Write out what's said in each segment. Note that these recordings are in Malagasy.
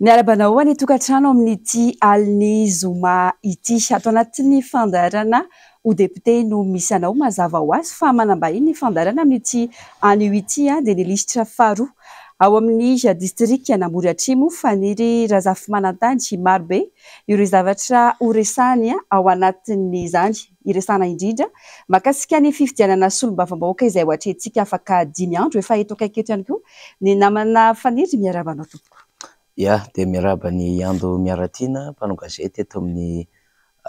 Miarahaba anao any an-tokantrano amin'ity alin'ny zoma ity. Ato anatin'ny fandaharana ho député no misy anao. Mazava ho azy fa manambahiny ny fandaharana amin'ity anio ity dia ny lisitra faharoa ao amin'ny distrikan'Amory Atsimo, Faniry Razafimanantany. Marobe ireo zavatra horesahany ao anatin'izany. Hiresahana indrindra mahakasika ny fifidianana solombavambahoaka izay ho atrehintsika afaka 5 andro. Efa eto akaiky eto ihany koa ny namana Faniry. Miarahaba anao tompoko. Ya, dia miarahaba ny Ando Miaratiana, mpanao gazety eto amin'ny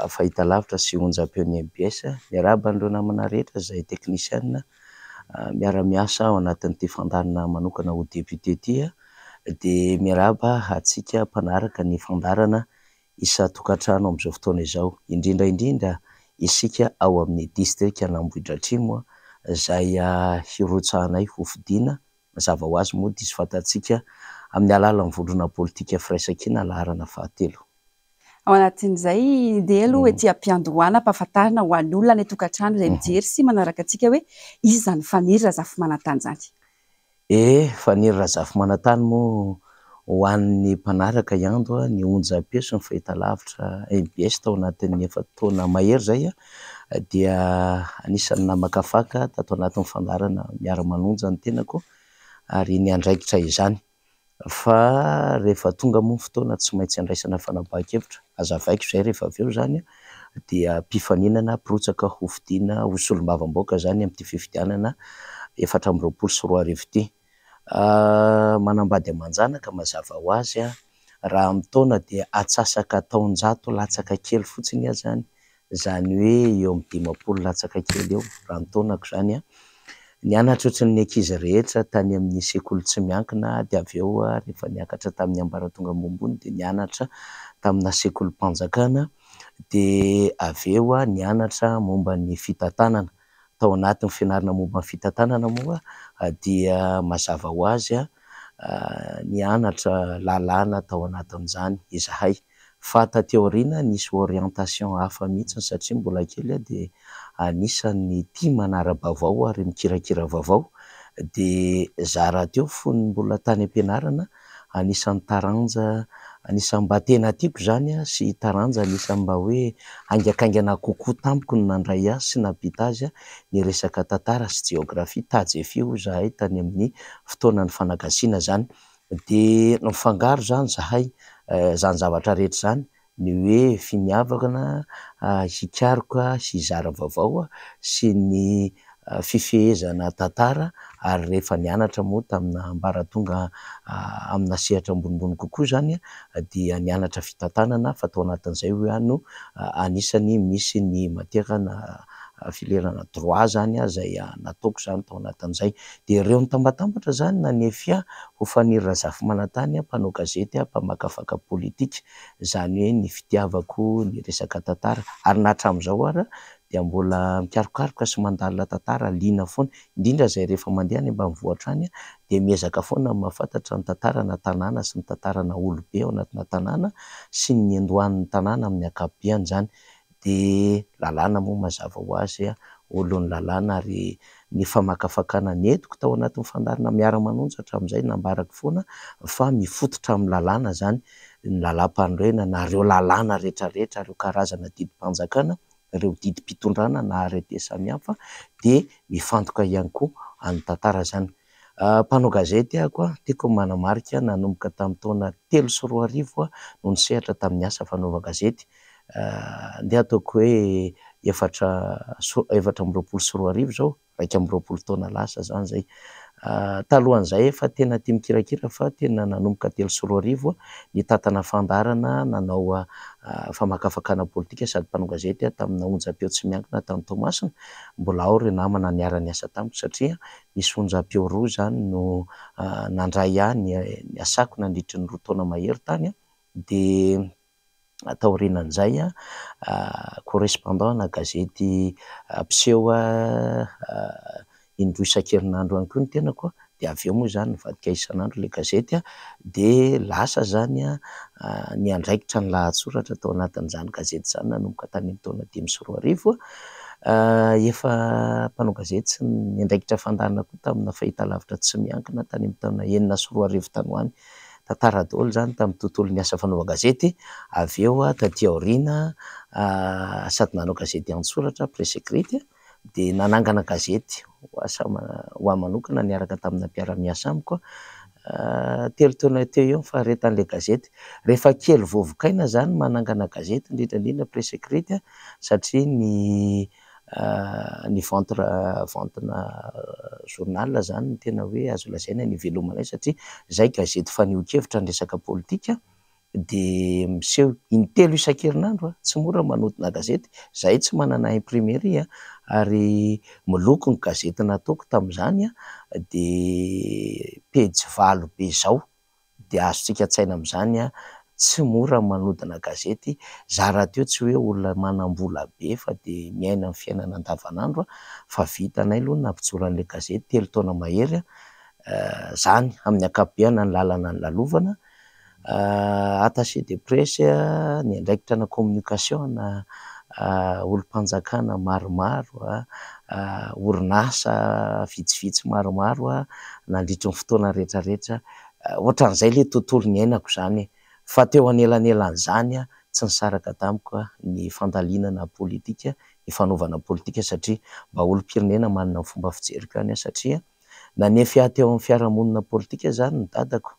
fahitalavitra sy onjam-peon'ny MBS. Miarahaba an'ireo namana rehetra izay teknisiana miara-miasa ao anatin'ity fandaharana manokana ho député ity. Dia miarahaba antsika mpanaraka ny fandaharana isan-tokantrano amin'izao fotoana izao. Indrindra indrindra isika ao amin'ny distrikan'Ambohidratrimo izay hirotsahanay hofidiana. Mazava ho azy moa diso fantatsika amin'ny alalan'ny vondrona politika firaisankina laharana fahatelo. Ao anatin'izay dia aloha ety am-piandohana ampahafantarina ho an'ny olona any an-tokantrano izay mijery sy manaraka antsika hoe iza izany Faniry Razafimanantany izany. E, Faniry Razafimanantany moa ho an'ny mpanaraka ihany ny onjam-peo sy ny fahitalavitra MBS tao anatin'ny efa-taona mahery izay dia anisan'ny namakafaka tato anatin'ny fandaharana miara-manonja ny tenako ary niandraikitra izany. Fa rehefa tonga moa ny fotoana tsy maintsy andraisana fanapahan-kevitra, hazavaiko izay rehefa avy eo izany dia mpifaninana mpirotsaka hofidiana ho solombavambahoaka izany amin'ity fifidianana 2024 ity. Manambady aman-janaka mazava ho azy, raha amin'ny taona dia atsasaka taonjato latsaka kely fotsiny aho izany, izany hoe eo amin'ny 50 latsaka kely eo raha ny taonako izany. Nianatra ohatran'ny ankizy rehetra tany amin'ny sekoly tsy miankina dia avy eo rehefa niakatra tamin'ny ambaratonga ambonimbony dia nianatra tamina sekolim-panjakana dia avy eo nianatra momba ny fitantanana. Tao anatin'ny fianarana momba ny fitantanana moa dia mazava ho azy nianatra lalàna tao anatin'izany izahay. Fa taty aoriana nisy orientation hafa mihitsy satria mbola kely aho dia anisan'ny tia manara-baovao ary mikirakira vaovao. Dia za rahateo fony mbola tany am-pianarana anisan'ny taranja anisan'ny mba tena tiako izany sy taranja anisan'ny mba hoe haingakaingana kokoa tamiko ny nandray ahy sy nampita azy ny resaka tantara sy jeografia tajefia hoy izahay tany amin'ny fotoanan'ny fanagasiana izany. Dia nifangaro izany izahay izany zavatra rehetra izany ny hoe finiavana hikaroka sy hizara vaovao sy ny fifehezana tantara ary rehefa nianatra moa tamina ambaratonga amina sehatra ambonimbony kokoa izany dia nianatra fitantanana fa tao anatin'izay hoy aho no anisany misy ny matière-na filerana droit izany izay nataoko izany tao anatin'izay. Dia ireo nitambatambatra izany nanefy ahy ho Faniry Razafimanantany, mpanao gazety, mpamakafaka politika, izany hoe ny fitiavako ny resaka tantara ary na hatramin'izao ara dia mbola mikarokaroka sy mandalina tantara liana foana, indrindra izay rehefa mandeha any ambanivohitra any dia miezaka foana ny mahafantatra ny tantarana tanàna sy ny tantarana olobe ao anatina tanàna sy ny niandohan'ny tanàna amin'ny ankapobeny izany. Dia lalàna moa mazava ho azy, olon'ny lalàna ary ny famakafakana nentiko tao anatin'ny fandaharana miara-manonja hatramin'izay nambarako foana fa mifototra amin'ny lalàna izany, ny lalàm-panorenana, ireo lalàna rehetrarehetra, ireo karazana didim-panjakana, ireo didim-pitondrana na arrêté samihafa dia mifantoka ihany koa amin'ny tantara izany. Mpanao gazety aho koa, tiako ny manamarika nanomboka tamin'ny taona 2003 no nisehatra tamin'ny asa fanaovan-gazety, andeha ataoko hoe 2024 izao, 21 taona lasa izany izay. Talohan'izay efa tena tia mikirakira fa tena nanomboka 2003 nitantana fandaharana nanao famakafakana politika sady mpanao gazety tamina onjam-peo tsy miankina tany Toamasina. Mbola ao ireo namana niara-niasa tamiko satria nisy onjam-peo roa izany no nandray ahy niasako nandritry ny 2 taona mahery tany. Dia taorianan'izay correspondant na gazety mpiseho indroa isan-kerinandro ihany koa ny tenako, dia avy eo moa izany nivadika isan'andro ilay gazety, dia lasa izany niandraikitra ny lahatsoratra tao anatin'izany gazety izany nanomboka tany amin'ny taona 2005. Efa mpanao gazety sy niandraikitra fandaharana koa tamina fahitalavitra tsy miankina tany amin'ny taona 2006 tany ho any. Tantara daholo izany tamin'ny tontolon'ny asa fanaovan-gazety. Avy eo taty aoriana sady nanao gazety an-tsoratra, presse écrite, dia nanangana gazety ho asa ho ahy manokana niaraka tamina mpiara-miasa amiko. 3 taona teo eo ny faharetan'ilay gazety. Rehefa kely vovokaina izany manangana gazety, indrindra indrindra presse écrite, satria ny ny vente vente-na journal izany no tena hoe azo lazaina ny ivelomanay, satria izay gazety fanehoan-kevitra ny resaka politika dia miseho in-telo isan-kerinandro. Tsy mora manodina gazety, izahay tsy manana imprimerie ary miloko ny gazety nataoko tamin'izany dia pejy 8 be izao, dia azontsika an-tsaina amin'izany tsy mora manodina gazety. Za rahateo tsy hoe olona manam-bola be fa dia miaina amin'ny fiainana andavanandro, fa vitanay aloha ny nampijoro an'ilay gazety 3 taona mahery. Izany amin'ny ankapobeny ny lalana nilalovana. Attaché de presse, ny andraikitra na communication na olom-panjakana maromaro, orinasa vitsivitsy maromaro nandritry ny fotoana rehetrarehetra. Ohatran'izay ilay tontolo niainako izany. Fa teo anelanelan'izany tsy nisaraka tamiko ny fandalinana politika, ny fanaovana politika, satria mba olom-pirenena manana ny fomba fijeriko ihany aho, satria nanefy ahy teo amin'ny fiarahamonina politika izany ny dadako.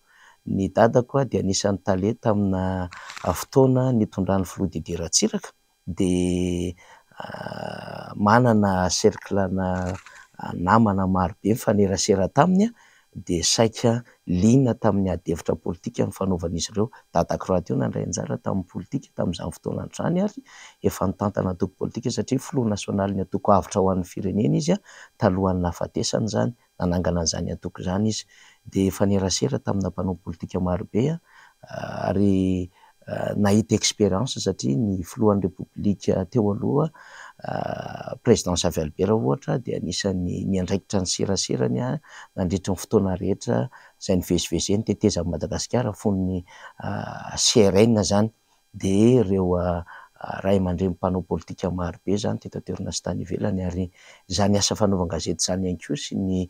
Ny dadako dia anisan'ny tale tamina fotoana nitondran'ny filoha Didier Ratsiraka, dia manana cercle-na namana marobe mifanerasera taminy, dia saika liana tamin'ny ady hevitra politika ny fanaovan'izy ireo. Dadako rahateo nandray anjara tamin'ny politika tamin'izany fotoana izany ary efa nitantana antoko politika, satria filoha nasionalin'ny antoko avotra ho an'ny firenena izy talohan'ny nahafatesany izany, nanangana an'izany antoko izany izy. Dia efa nerasera tamina mpanao politika marobe ary nahita expérience, satria ny filohan'ny Repoblika teo aloha, président Xavier Albert ohatra, dia anisan'ny niandraikitra ny seraserany nandritry ny fotoana rehetra izay nivezivezeny tetezan'i Madagasikara fony CRN izany. Dia ireo ray aman-dreny mpanao politika marobe izany teto an-toerana sy tany ivelany, ary izany asa fanaovan-gazety izany ihany koa sy ny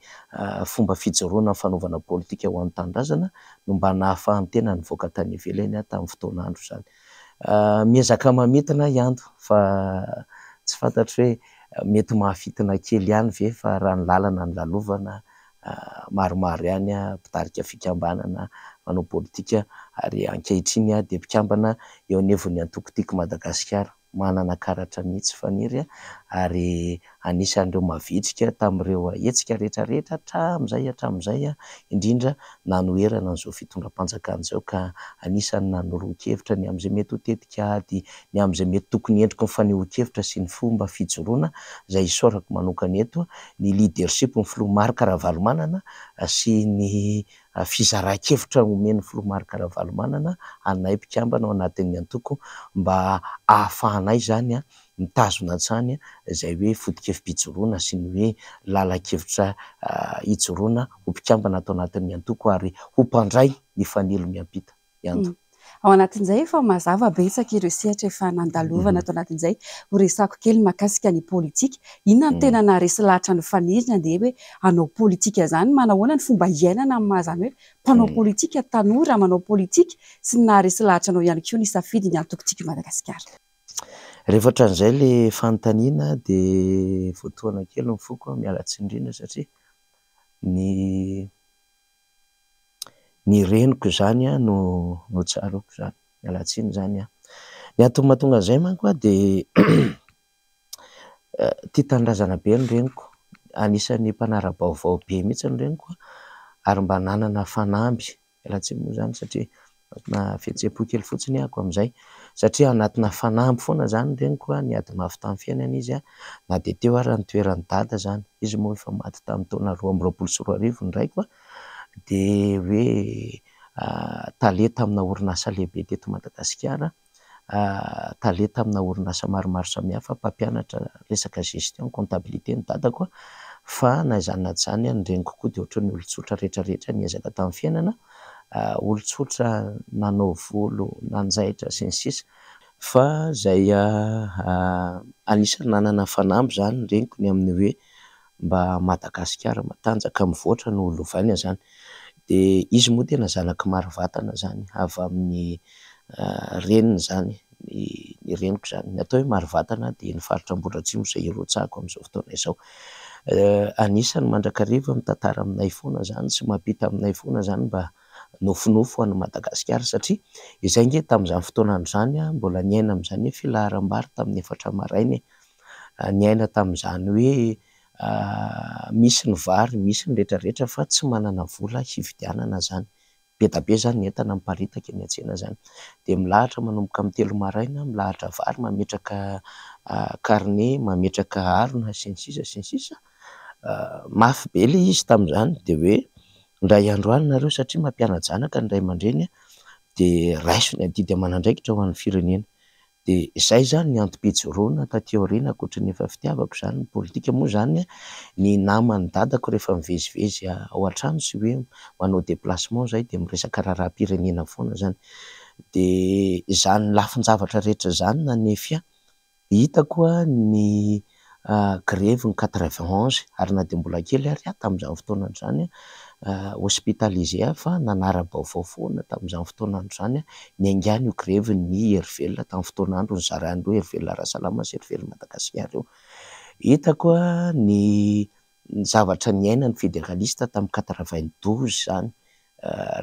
fomba fijoroana ny fanaovana politika ho an'ny tanindrazana no mba nahafahan'ny tena nivoaka tany ivelany tamin'ny fotoana andro izany. Miezaka mamintina ihany fa tsy fantatro hoe mety mahafintina kely ihany ve, fa raha ny lalana ny lalovana maromaro ihany, mpitarika fikambanana manao politika, ary ankehitriny dia mpikambana eo anivon'ny antoko Tiako Madagasikara, manana karatra mihitsy Faniry, ary anisan'ireo mavitrika tamin'ireo hetsika rehetrarehetra hatramin'izay hatramin'izay, indrindra nanoherana an'izao fitondram-panjakana izao, ka anisan'ny nanoroan-kevitra ny amin'izay mety ho tetikady, ny amin'izay mety tokony endriky ny fanehoan-kevitra sy ny fomba fijoroana, izay isaorako manokana eto ny leadership ny filoha Marc Ravalomanana sy ny fizaran-kevitra omen'ny filoha Marc Ravalomanana anay mpikambana ao anatin'ny antoko, mba ahafahanay izany mitazona hatrany izay hoe foto-kevi-pijoroana sy ny hoe lalan-kevitra hijoroana ho mpikambana ato anatin'ny antoko ary ho mpandray ny fanilo miampita ihany. Ao anatin'izay efa mazava betsaka ireo sehatra efa nandalovana ato anatin'izay. Ho resako kely mahakasika ny politika. Inona no tena naharesy lahatra ny Faniry nandeha hoe hanao politika izany? Manahoana ny fomba iainana amin'ny maha izany hoe mpanao politika, tanora manao politika, sy ny naharesy lahatra anao ihany koa ny safidy ny antoko Tiako Madagasikara? Rehefa ohatran'izay ilay fanontaniana dia voatohana kely ny foko, miala tsiny indrindra, satria ny ny reniko izany no no tsaroako izany, miala tsiny izany aho. Ny antony mahatonga an'izay manko dia tia tanindrazana be ny reniko, anisan'ny mpanara-baovao be mihitsy ny reniko, ary mba nanana fanamby, miala tsiny moa izany satria na fihetseham-po kely fotsiny ahako amin'izay, satria anatina fanamby foana izany ny reniko, niady mafy tamin'ny fiainana izy, na dia teo ary ny toeran'i dada izany, izy moa efa maty tamin'ny taona 2022 ny raiko, dia hoe tale tamina orinasa lehibe teto Madagasikara, tale tamina orinasa maromaro samihafa, mpampianatra resaka gestion, comptabilité ny dadako, fa na izany na izany ny reniko koa dia ohatran'ny olon-tsotra rehetrarehetra niezaka tamin'ny fiainana, olon-tsotra nanao volo, nanjaitra sy ny sisa. Fa izay anisan'ny nanana fanamby izany ny reniko ny amin'ny hoe mba Madagasikara matanjaka mivoatra no lovaina izany. Dia izy moa tena zanak'i Marovatana izany, avy amin'ny reniny izany, ny reniko izany. Ny atao hoe Marovatana dia ny faritra Ambohidratrimo izay irotsahako amin'izao fotoana izao. Anisan'ny mandrakariva mitantara aminay foana izany sy mampita aminay foana izany mba nofinofy ho an'i Madagasikara satria izay ange tamin'izany fotoana izany mbola niaina amin'izany hoe filaharam-bary tamin'ny efatra maraina e. Niaina tamin'izany hoe misy ny vary, misy ny rehetrarehetra fa tsy manana vola hividianana izany. Be dia be izany ny entana miparitaka eny an-tsena izany. Dia milahatra manomboka amin'ny 3 maraina, milahatra vary, mametraka carnet, mametraka harona sy ny sisa sy ny sisa. Mafy be ilay izy tamin'izany dia hoe indray andro any nareo satria mampiana-janaka ny ray aman-dreny dia raiso ny adidy aman'andraikitra ho an'ny firenena. Dia izay izany ny antom-pijoroana taty aoriana ankoatry ny efa fitiavako izany ny politika moa izany ny naman'ny dadako rehefa mivezivezy ao an-trano sy hoe manao déplacement izay dia miresaka raharaham-pirenena foana izany. Dia izany lafin-javatra rehetra izany nanefy ahy. Hitako ny grevy ny 91 ary na dia mbola kely ary aho tamin'izany fotoana izany hospitalisé aho fa nanara-baovao foana tamin'izany fotoana izany niaingàny io grevy ny Herivelona tamin'ny fotoan'andro nizarany roa Herivelona Rasalama sy Herivelona Madagasikara io. Hitako ny zavatra niainan'ny fédéraliste tamin'ny 92 izany,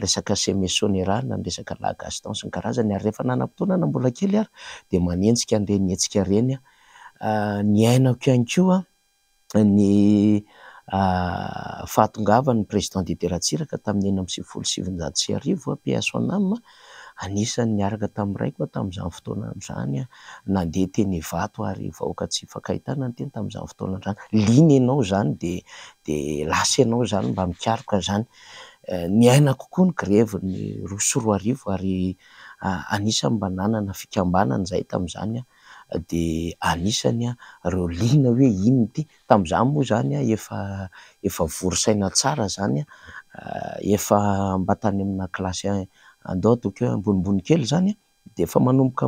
resaka Semesonera na ny resaka La Gaston sy ny karazany ary rehefa nanam-potoana na mbola kely ary dia manenjika an'ireny hetsika ireny. Niainako ihany koa ny fahatongavan'ny président Didier Ratsiraka tamin'ny 1996, paix à son âme, anisan'ny niaraka tamin'ny raiko aho tamin'izany fotoana izany, nandeha teny Ivato ary vahoaka tsy hifankahitana ny teny tamin'izany fotoana izany. Liana ianao izany dia lasa ianao izany mba mikaroka izany. Niainako koa ny grevy ny 2002 ary anisan'ny mba nanana fikambanana izahay tamin'izany dia anisany ireo liana hoe inona ity. Tamin'izany moa izany efa vory saina tsara izany, efa mba tany amina kilasy andao ataoko hoe ambonimbony kely izany dia efa manomboka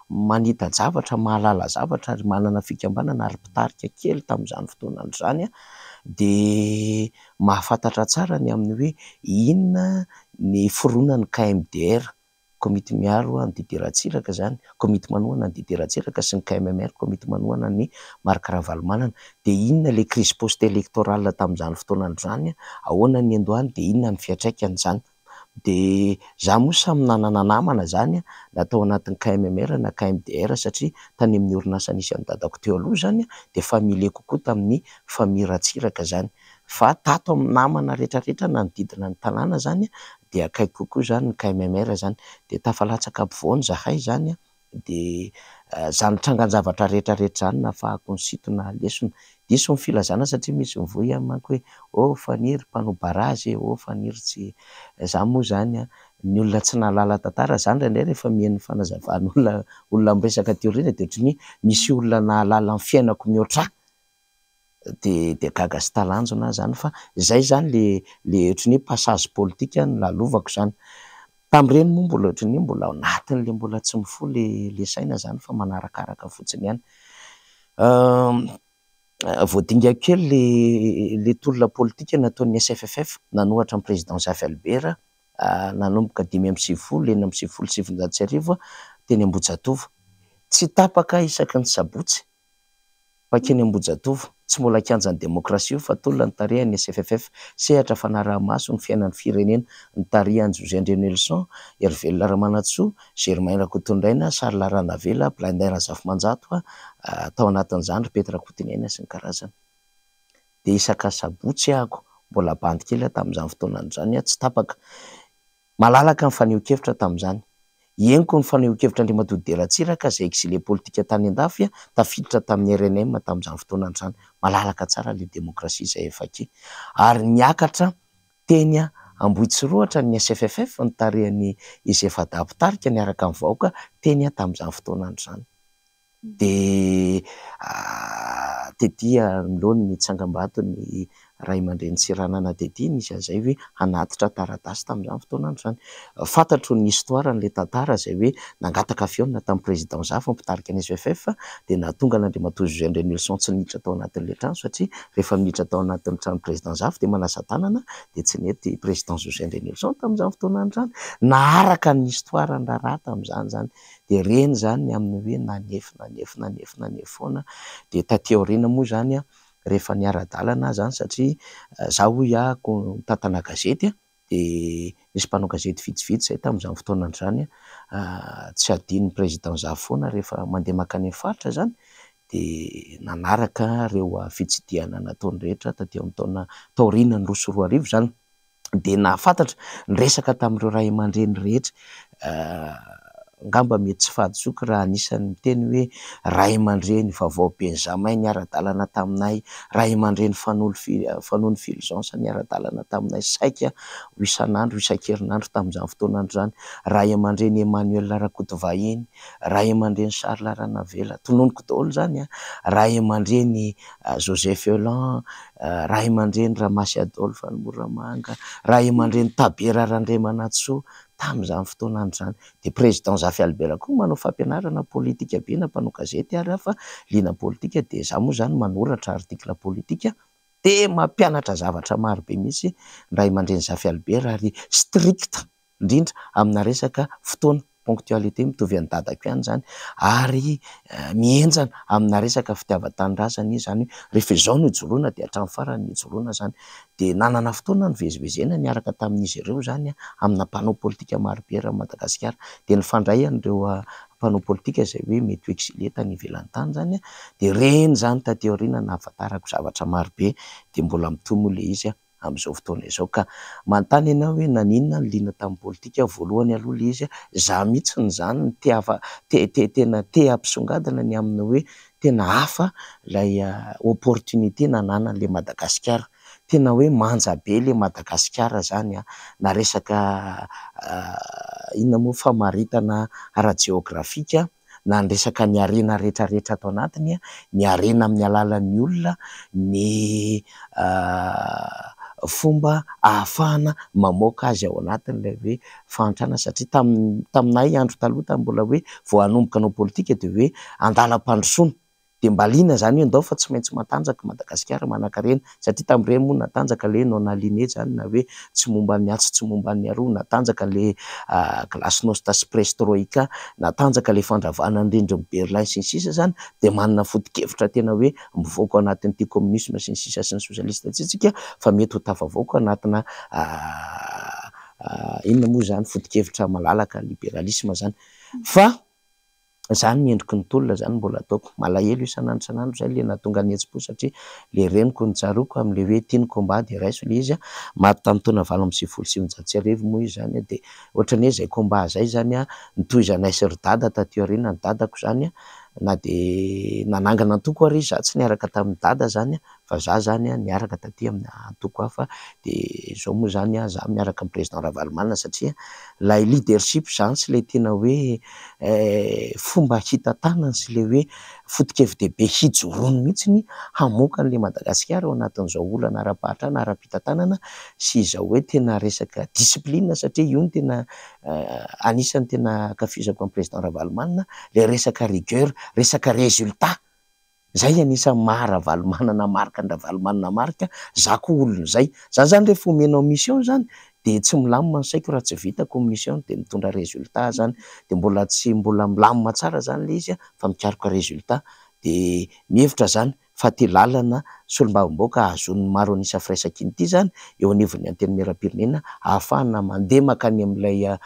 manita-javatra, mahalala zavatra ary manana fikambanana ary mpitarika kely tamin'izany fotoana izany dia mahafantatra tsara ny amin'ny hoe inona ny fironan'ny KMDR, komity miaro an'i Didier Ratsiraka izany, komity manohana an'i Didier Ratsiraka sy ny KMMR, komity manohana an'i Marc Ravalomanana. Dia inona ilay crise post-électorale tamin'izany fotoana izany, ahoana ny niandohany, dia inona ny fiantraikany izany. Dia izaho moa samy nanana namana izany na tao anatin'ny KMMR na KMDR satria tany amin'ny orinasa nisy an'i dadako teo aloha izany dia familier kokoa tamin'ny famille Ratsiraka izany. Fa tato amin'ny namana rehetrarehetra nanodidina ny tanàna izany dia akaiky kokoa izany ny KMMR izany. Dia tafalatsaka ampovoany izahay izany dia izany trangan-javatra rehetrarehetra izany nahafahako nisintona lesona. Diso ny filazana satria misy mivoy ihany manko hoe oh Faniry mpanao barazy e, oh Faniry tsy. Izaho moa izany ny olona tsy nahalala tantara izany indraindray rehefa mihaino ny fanazavan'olona olona miresaka aty aoriana dia ohatran'ny hoe misy olona nahalala ny fiainako mihoatra ahy. Dia gaga sy talanjona aho izany fa izay izany le ohatran'ny hoe passage politique nolalovako izany. Tamin'ireny moa mbola ohatran'ny hoe mbola ao anatin'ilay mbola tsy mifoha le saina izany fa manarakaraka fotsiny ihany. Voadingako kely le tolona politika nataon'ny SFFF nanohatra ny président Zafy Albert nanomboka 1995 96 teny Ambohijatovo. Tsy tapaka isaky ny sabotsy mpankeny Ambohijatovo, tsy mbola kianjan'ny demokrasia io fa tolona nitarihan'ny SFFF, sehatra fanaraha-maso ny fiainan'ny firenena, nitarihan'i José Andrianelson, Herivelona Ramanantsoa, Germain Rakotondraina, Charles Ranavela, Blindin Razafimanjato, tao anatin'izany ry Pety Rakotoniaina sy ny karazany. Dia isaka sabotsy ahako, mbola bandy kely aho tamin'izany fotoana izany, tsy tapaka. Malalaka ny fanehoan-kevitra tamin'izany. Henoko ny fanehoan-kevitra Andriamatoa Didier Ratsiraka izay exilé politika tany an-dafy, tafiditra tamin'ny RNM tamin'izany fotoana izany. Malalaka tsara ilay demokrasia izay efa aky. Ary niakatra teny Ambohitsirohatra ny SFFF nitarihan'i izy efa-dahy mpitarika niaraka amin'ny vahoaka teny tamin'izany fotoana izany. Dia tety anoloan'ny tsangambaton'ny ray aman-dreny Tsiranana tety, nisy an'izay hoe hanatitra taratasy tamin'izany fotoana andro izany. Fantatro ny histoire an'ilay tantara izay hoe nangataka fihaonana tamin'ny président Zafy mpitarika ny SFF dia nahatonga an'Andriamatoa José Andrianelson tsy niditra tao anatin'ilay trano satria rehefa miditra tao anatin'ny trano président Zafy dia manasa tanana dia tsy nety président José Andrianelson tamin'izany fotoana andro izany. Naharaka ny histoire ny raharaha tamin'izany izany dia reny izany ny amin'ny hoe nanefy nanefy nanefy nanefy foana dia taty aoriana moa izany rehefa niara-dalana aho izany satria izaho hoy aho mitantana gazety dia nisy mpanao gazety vitsivitsy izay tamin'izany fotoana izany tsy adinon'ny président Zafy foana rehefa mandeha mankany amin'ny faritra izany dia nanaraka ireo fitsidihana nataony rehetra taty amin'ny taona taorian'ny 2002 izany dia nahafantatra niresaka tamin'ireo ray aman-dreny rehetra. Angamba mety tsy fahadisoako raha anisan'ny miteny hoe ray aman-dreny vaovao Benjamin niara-dalana taminay, ray aman-dreny Fanolo Fanony Fulgence niara-dalana taminay saika ho isan'andro isan-kerinandro tamin'izany fotoana andro izany, ray aman-dreny Emmanuel Rakotovahiny, ray aman-dreny Charles Ranavela, tononiko daholo izany, ray aman-dreny Joseph Elan, ray aman-dreny Ramasy Adolphe any Moramanga, ray aman-dreny Tabera Randriamanantsoa tamin'izany fotoana andro izany. Dia président Zafy Albert koa manao fampianarana politika be na mpanao gazety ary aho fa liana politika dia izaho moa izany manoratra article politika dia mampianatra zavatra maro be mihitsy ny ray aman-dreny Zafy Albert ary strict indrindra amina resaka fotoana ponctualité mitovy an'i dadako ihany izany ary mihenjana amina resaka fitiavan-tanindrazana izy izany hoe rehefa izao no ijoroana dia hatramin'ny farany no ijoroana izany. Dia nanana fotoana nivezivezena niaraka tamin'izy ireo izany amina mpanao politika marobe eran'i Madagasikara. Dia nifandray an'ireo mpanao politika izay hoe mety ho exilé tany ivelany tany izany. Dia ireny izany taty aoriana nahafantarako zavatra marobe dia mbola mitohy moa ilay izy amin'izao fotoana izao. Ka manontany ianao hoe naninona no liana tamin'ny politika, voalohany aloha ilay izy, izaho mihitsy izany no te hafa, te, te, tena te hampisongadina ny amin'ny hoe tena hafa ilay opportunité nananan'ilay Madagasikara. Tena hoe manja be ilay Madagasikara izany an, na resaka inona moa famaritana ara-jeografika, na ny resaka ny harena rehetrarehetra ato anatiny, ny harena amin'ny alalan'ny olona, ny fomba ahafahana mamoaka azy ao anatin'ilay hoe fahantrana satria taminay andro taloha tamin'ny mbola hoe vao hanomboka hanao politika dia hoe andalam-pandrosoana dia mba liana izany hoe ndao fa tsy maintsy matanjaka Madagasikara manankarena satria tamin'ireny moa natanjaka ilay non aligné izany na hoe tsy momba ny atsy tsy momba ny aroa, natanjaka ilay glasnost sy perestroïka, natanjaka ilay fandravana ny rindrin'i Berlin sy ny sisa izany dia manana foto-kevitra tena hoe mivoaka ao anatin'ity communisme sy ny sisa sy ny socialiste ity isika fa mety ho tafavoaka anatina inona moa izany foto-kevitra malalaka libéralisme izany fa izany ny endriky ny tolona izany mbola ataoko. Malahelo isan'andro isan'andro izay ilay nahatonga ny hetsi-po satria ilay reniko no tsaroako amin'ilay hoe tia ny combat dia raiso ilay izy. Maty tamin'ny taona 1998 moa izy izany dia ohatran'ny hoe izay combat izay izany nitohizanay sy ry dada taty aoriana, ny dadako izany na dia nanangana antoko ary izy, izaho tsy niaraka tamin'ny dada izany fa izaho izany niaraka taty amin'ny antoko hafa dia izao moa izany izaho miaraka amin'ny président Ravalomanana satria ilay leadership izany sy ilay tena hoe fomba hitantanany sy ilay hoe foto-kevi-dehibe hijoroany mihitsy hamoaka an'ilay Madagasikara ao anatin'izao olana ara-pahantrana, ara-pitantanana sy izao hoe tena resaka discipline satria io no tena anisan'ny tena ankafizako amin'ny président Ravalomanana, ilay resaka rigueur, resaka résultat. Zay anisan'ny maha Ravalomanana marika an-dRavalomanana marika, za koa olona izay. Za zany rehefa omenao mission zany dia tsy milamina ny saiko raha tsy vitako ny mission dia mitondra résultat zany. Dia mbola tsy mbola milamina tsara zany ilay izy fa mikaroka résultat. Dia mihevitra zany fa ity lalana solombavambahoaka ahazoan'ny maro an'isa firaisankina ity zany eo anivon'ny antenimierampirenena ahafahana mandeha mankany amin'ilay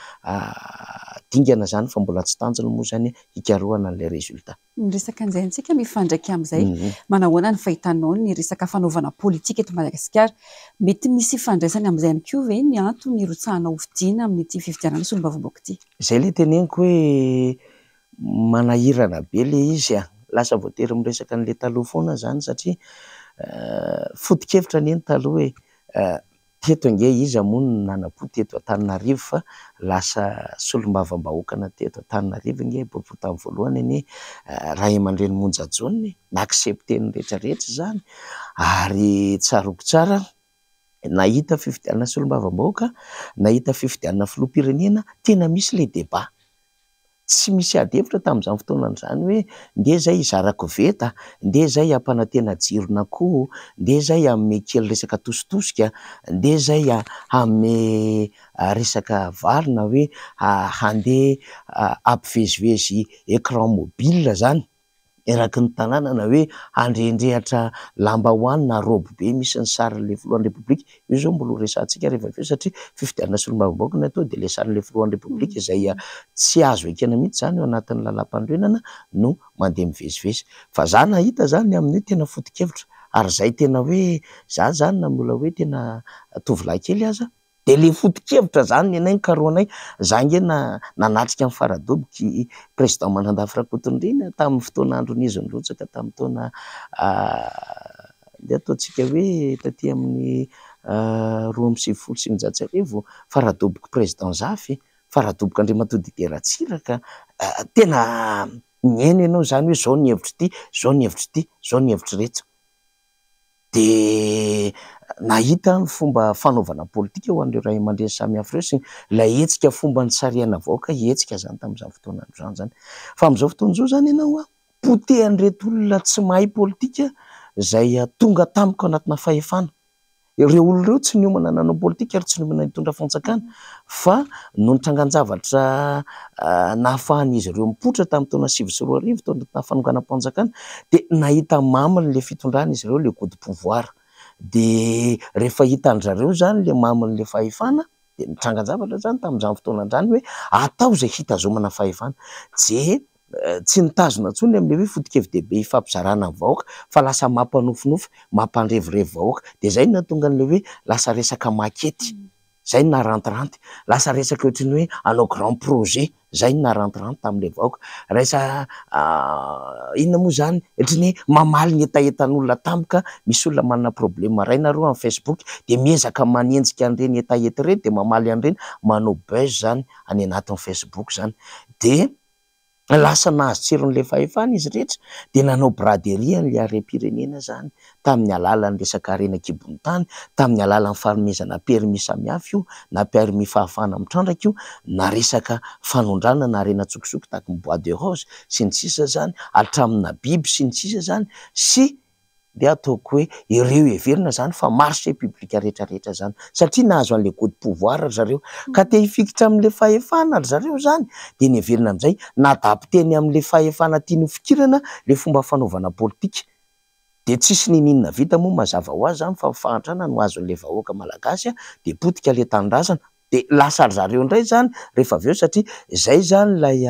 dingana zany fa mbola tsy tanjona moa zany hikarohana an'ilay résultat. Ny resaka an'izay antsika mifandraika amin'izay, manahoana ny fahitanao ny resaka fanaovana politika eto Madagasikara? Mety misy ifandraisany amin'izay ihany koa ve ny antony hirotsahanao hofidiana amin'ity fifidianana solombavambahoaka ity? Izay ilay teneniko hoe manahirana be ilay izy a! Lasa voatery miresaka an'ilay taloha foana izany satria foto-kevitra anie ny taloha e! Teto ange iza moa no nanam-po teto Antananarivo fa lasa solombavambahoakana teto Antananarivo ange Bobo tamin'ny voalohany anie ray aman-dreny Monja Jaona e! Na-accepter-ny rehetra rehetra izany. Ary tsaroako tsara, nahita fifidianana solombavambahoaka, nahita fifidianana filoham-pirenena, tena misy ilay débat. Tsy misy ady hevitra tamin'izany fotoana izany hoe ndeha izay hizara koveta, ndeha izay hampanantena jiron'akoho, ndeha izay hanome kely resaka tositosika, ndeha izay hanome resaka vary na hoe handeha hampivezivezy écran mobile izany. Eraky ny tanàna na hoe handrendrehatra lambahoany na robe be misy ny sarin'ilay filohan'ny Repoblika. Io izao mbola ho resahantsika rehefa avy eo satria fifidianana solombavambahoaka no atao dia ilay sarin'ilay filohan'ny Repoblika izay tsy azo ekena mihitsy izany eo anatin'ny lalàmpanorenana no mandeha mivezivezy. Fa za nahita izany ny amin'io tena foto-kevitra ary izay tena hoe za izany na mbola hoe tena tovolahy kely aza Dia le foto-kevitra zany ny anay nikarohanay, za nge na nanatrika ny faradoboky président Manandafy Rakotonirina tamin'ny fotoana andron'izy nirotsaka tamin'ny taona ndeha ataontsika hoe taty amin'ny 1992, faradoboky président Zafy, faradoboky Andriamatoa Didier Ratsiraka, tena nihaino ianao zany hoe zao ny hevitr'ity, zao ny hevitr'ity, zao ny hevitr'ireto. Dia nahita ny fomba fanaovana politika ho an'ireo ray aman-dreny samihafa ireo sy ilay hetsika fomba nisarihana vahoaka hihetsika izany tamin'izany fotoana izany izany. Fa amin'izao fotoana izao izany ianao an, potehan'ireto olona tsy mahay politika izay tonga tampoka anatina fahefana. Ireo olona ireo tsy niomana nanao politika ary tsy niomana hitondra fanjakana fa noho ny trangan-javatra nahafahan'izy ireo mipoitra tamin'ny taona 2009 tao anatina fanonganam-panjakana dia nahita maminy ilay fitondrana izy ireo, ilay goût de pouvoir. Dia rehefa hitan-dry zareo izany ilay mamin'ilay fahefana dia ny trangan-javatra izany tamin'izany fotoana izany hoe atao izay hitazomana fahefana. Dia tsy nitazona intsony amin'ilay hoe foto-kevi-dehibe ifampizarana amin'ny vahoaka fa lasa mampanofinofy, mampandrevirevy vahoaka. Dia izay no nahatonga an'ilay hoe lasa resaka makety, izay no narantiranty. Lasa resaka ohatran'ny hoe hanao grand projet, izay no narantiranty tamin'ilay vahoaka. Raisa inona moa izany, ohatran'ny hoe mamaly ny hetahetan'olona tampoka, misy olona manana problème iray nareo amin'ny Facebook dia miezaka manenjika an'ireny hetaheta ireny dia mamaly an'ireny, manao buzz izany any anatin'ny Facebook izany. Dia lasa nahazo tsiron'ilay fahefana izy rehetra dia nanao braderie an'ilay harem-pirenena izany tamin'ny alalan'ny resaka harena an-kibon'ny tany, tamin'ny alalan'ny fanomezana permis samihafa io, na permis fahafahana mitrandraka io, na resaka fanondranana harena an-tsokosoko tahaka ny bois de rose sy ny sisa izany, hatramina biby sy ny sisa izany, sy dia ataoko hoe ireo heverina zany fa marché public rehetra rehetra zany satria nahazo an'le goût de pouvoir ry zareo ka te hifikitra amin'le fahefana ry zareo zany dia ny heverina amin'izay n'adapter-ny amin'le fahefana tiany ho fikirana le fomba fanaovana politika dia tsisy niniana vita moa mazava ho azy zany fa fahantrana no azon'le vahoaka malagasy dia potika le tanindrazana Dia lasa ry zareo indray izany rehefa avy eo satria izay izany ilay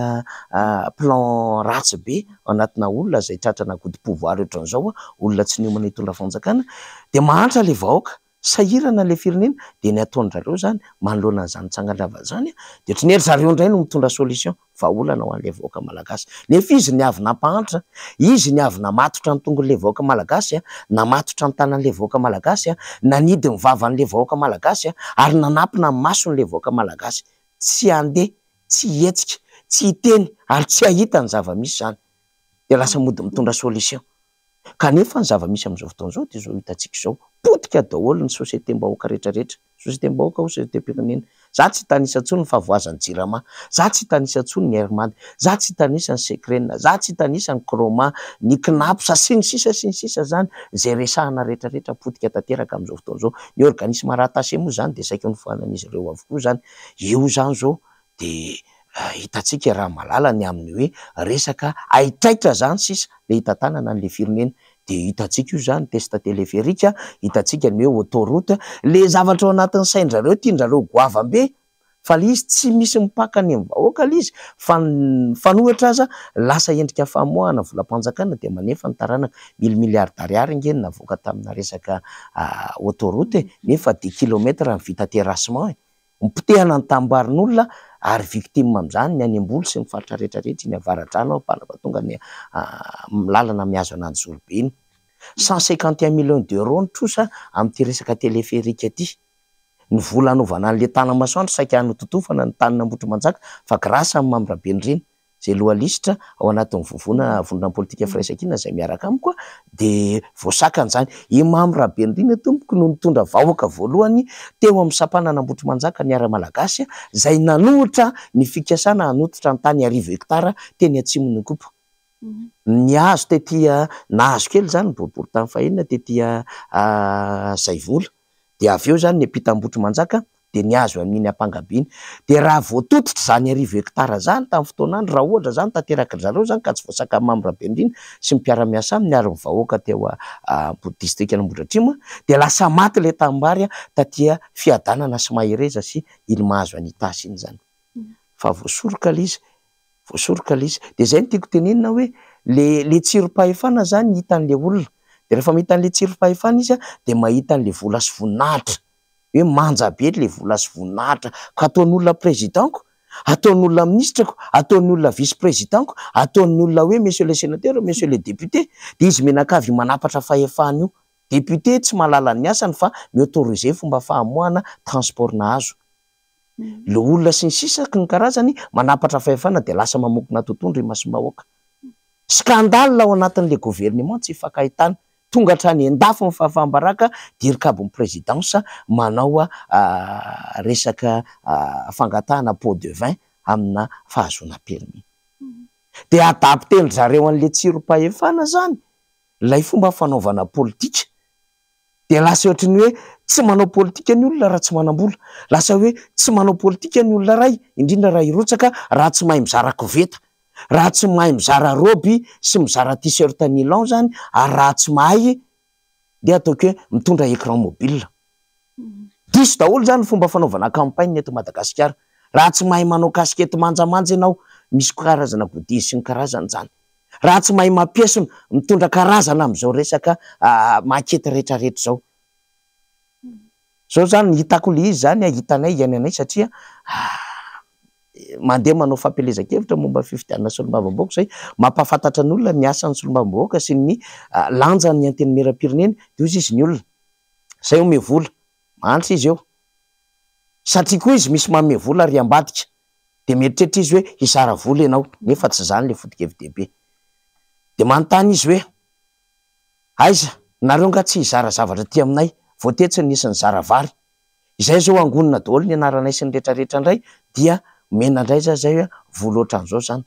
plan ratsy be ao anatina olona izay tratrana coup de pouvoir ohatran'izao, olona tsy niomana hitondra fanjakana, dia mahantra ilay vahoaka, sahirana ilay firenena, dia ny ataon-dry zareo izany manoloana an'izany tsangan-dava izany dia ohatran'ny hoe ry zareo indray no mitondra solution. vahaolana ho an'ilay vahoaka malagasy. Nefa izy ny avy nampahantra, izy ny avy namatotra ny tongon'ilay vahoaka malagasy, namatotra ny tanan'ilay vahoaka malagasy, nanidy ny vavan'ilay vahoaka malagasy ary nanampina ny mason'ilay vahoaka malagasy. Tsy handeha, tsy hihetsika, tsy hiteny ary tsy hahita ny zava-misy izany. Dia lasa mody mitondra solution. Kanefa ny zava-misy amin'izao fotoana izao dia izao hitantsika izao, potika daholo ny société-mbahoaka rehetra rehetra, société-mbahoaka hoy société-pirenena. Za tsy hitanisa intsony ny fahavoazan'ny Jirama, za tsy hitanisa intsony ny Air Mad, za tsy hitanisa ny Secren, za tsy hitanisa ny Chroma, ny Cnaps sy ny sisa sy ny sisa izany, izay resahana rehetra rehetra potika tanteraka amin'izao fotoana izao. Ny organisme rattaché moa izany dia saika nofoanan'izy ireo avokoa izany. Io izany izao dia hitantsika raha malala ny amin'ny hoe resaka haitraitra zany sisa le hitantanana an'le firenena dia hitantsika io zany test téléphérique, hitantsika ny hoe autoroute, le zavatra ao anatin'ny sain-drareo tian-drareo goavam-be fa le izy tsy misy mipaka any amin'ny vahoaka le izy fa ny mifanohitra aza lasa endrika famoahana volam-panjakana dia manefa ny taranaka, mille milliards d'ariary ange no navoaka tamina resaka autoroute e, nefa dix kilomètres ny vita terrassement e. Nipotehana ny tanimbarinolona ary victime amin'izany ny any Amboly sy ny faritra rehetra rehetra iny Avaradrano Ampanavatonga ny lalana mihazo an'Anjozorobe iny. 151 millions d'euros ny trosa amin'ity resaka téléphérique ity. Ny vola hanaovana an'ilay Tanamasoandro saika hanototofana ny tanin'Ambohitrimanjaka fa grâce amin'i Mamy Rabenirina. izay loha lisitra ao anatin'ny vovona vondrona politika Firaisankina izay miaraka amiko dia voasakana izany. I Mamy Rabenirina tompoko no nitondra vahoaka voalohany teo amin'ny sampanana Ambohitrimanjaka ny Ara-Malagasy izay nanohitra ny fikasana hanototra ny tany 1000 hektara teny atsimon'Ikopa. Ny azo tety nahazo kely izany ny boriborintany fahenina tety Zaivola dia avy eo izany ny ampita Ambohitrimanjaka dia ny azo amin'iny Ampangabe iny. Dia raha voatototra izany 1000 hektara izany tamin'ny fotoan'andro, raha ohatra izany tanteraky ry zareo izany ka tsy voasakan'i Mamy Rabenirina sy ny mpiara-miasa aminy ary ny vahoaka teo distrikan'Ambohidratrimo dia lasa maty ilay tanimbary taty Fiadanana sy Mahereza sy iny mahazo an'Itasy iny izany. Fa voasoroka ilay izy, voasoroka ilay izy. Dia izay no tiako tenenina hoe le le tsirom-pahefana izany hitan'ilay olona. Dia rehefa mahita an'ilay tsirom-pahefana izy dia mahita an'ilay vola sy voninahitra. Hoe manja be le vola sy voninahitra ka ataon'olona président-ko, ataon'olona ministre-ko, ataon'ny olona vice président-ko, ataon'ny olona hoe monsieur le sénateur, monsieur le député, dia izy mianakavy io manapatra fahefana io. Député tsy mahalala ny asany fa mi-autoriser fomba famoahana transport nahazo. Le olona sy ny sisa ny karazany manapatra fahefana dia lasa mamokona tontondro imasom-bahoaka. Scandale ao anatin'le gouvernement tsy ifankahitana. Tonga hatrany an-dafy ny fahafaham-baraka dirikabon'ny présidence manao resaka fangatahana pot de vin amina fahazoana permis. Dia adapter-ndry zareo an'le tsirom-pahefana zany ilay fomba fanaovana politika. Dia lasa ohatry ny hoe tsy manao politika ny olona raha tsy manam-bola. Lasa hoe tsy manao politika ny olona iray, indrindra raha hirotsaka, raha tsy mahay mizara koveta. Raha tsy mahay mizara robe sy mizara t-shirt nylon zany ary raha tsy mahay dia ataoko hoe mitondra écran mobile. Diso daholo zany ny fomba fanaovana campagne eto Madagasikara. Raha tsy mahay manao casquette manjamanja ianao, misy karazana goodies sy ny karazany zany. Raha tsy mahay mampiesona, mitondra karazana amin'izao resaka maquette rehetrarehetra izao. Zao zany hitako le izy zany, hitanay iainanay satria mandeha manao fampielezan-kevitra momba ny fifidianana solombavambahoaka izay, mampahafantatra ny olona ny asan'ny solombavambahoaka sy ny lanjan'ny antenimieram-pirenena, dia hoy izy ny olona, zay omeo vola, mahantra izy eo, satria koa izy misy manome vola ary ambadika, dia mieritreritra izy hoe hizara vola ianao, nefa tsy izany le foto-kevi-dehibe. Dia manontany izy hoe, aiza, nareo nga tsy hizara zavatra aty aminay, vao tetsy ny nisy nizara vary, izay zao angonina daholo ny anaranay sy ny rehetrarehetra indray, dia omena indray za zay hoe vola ohatran'izao zany,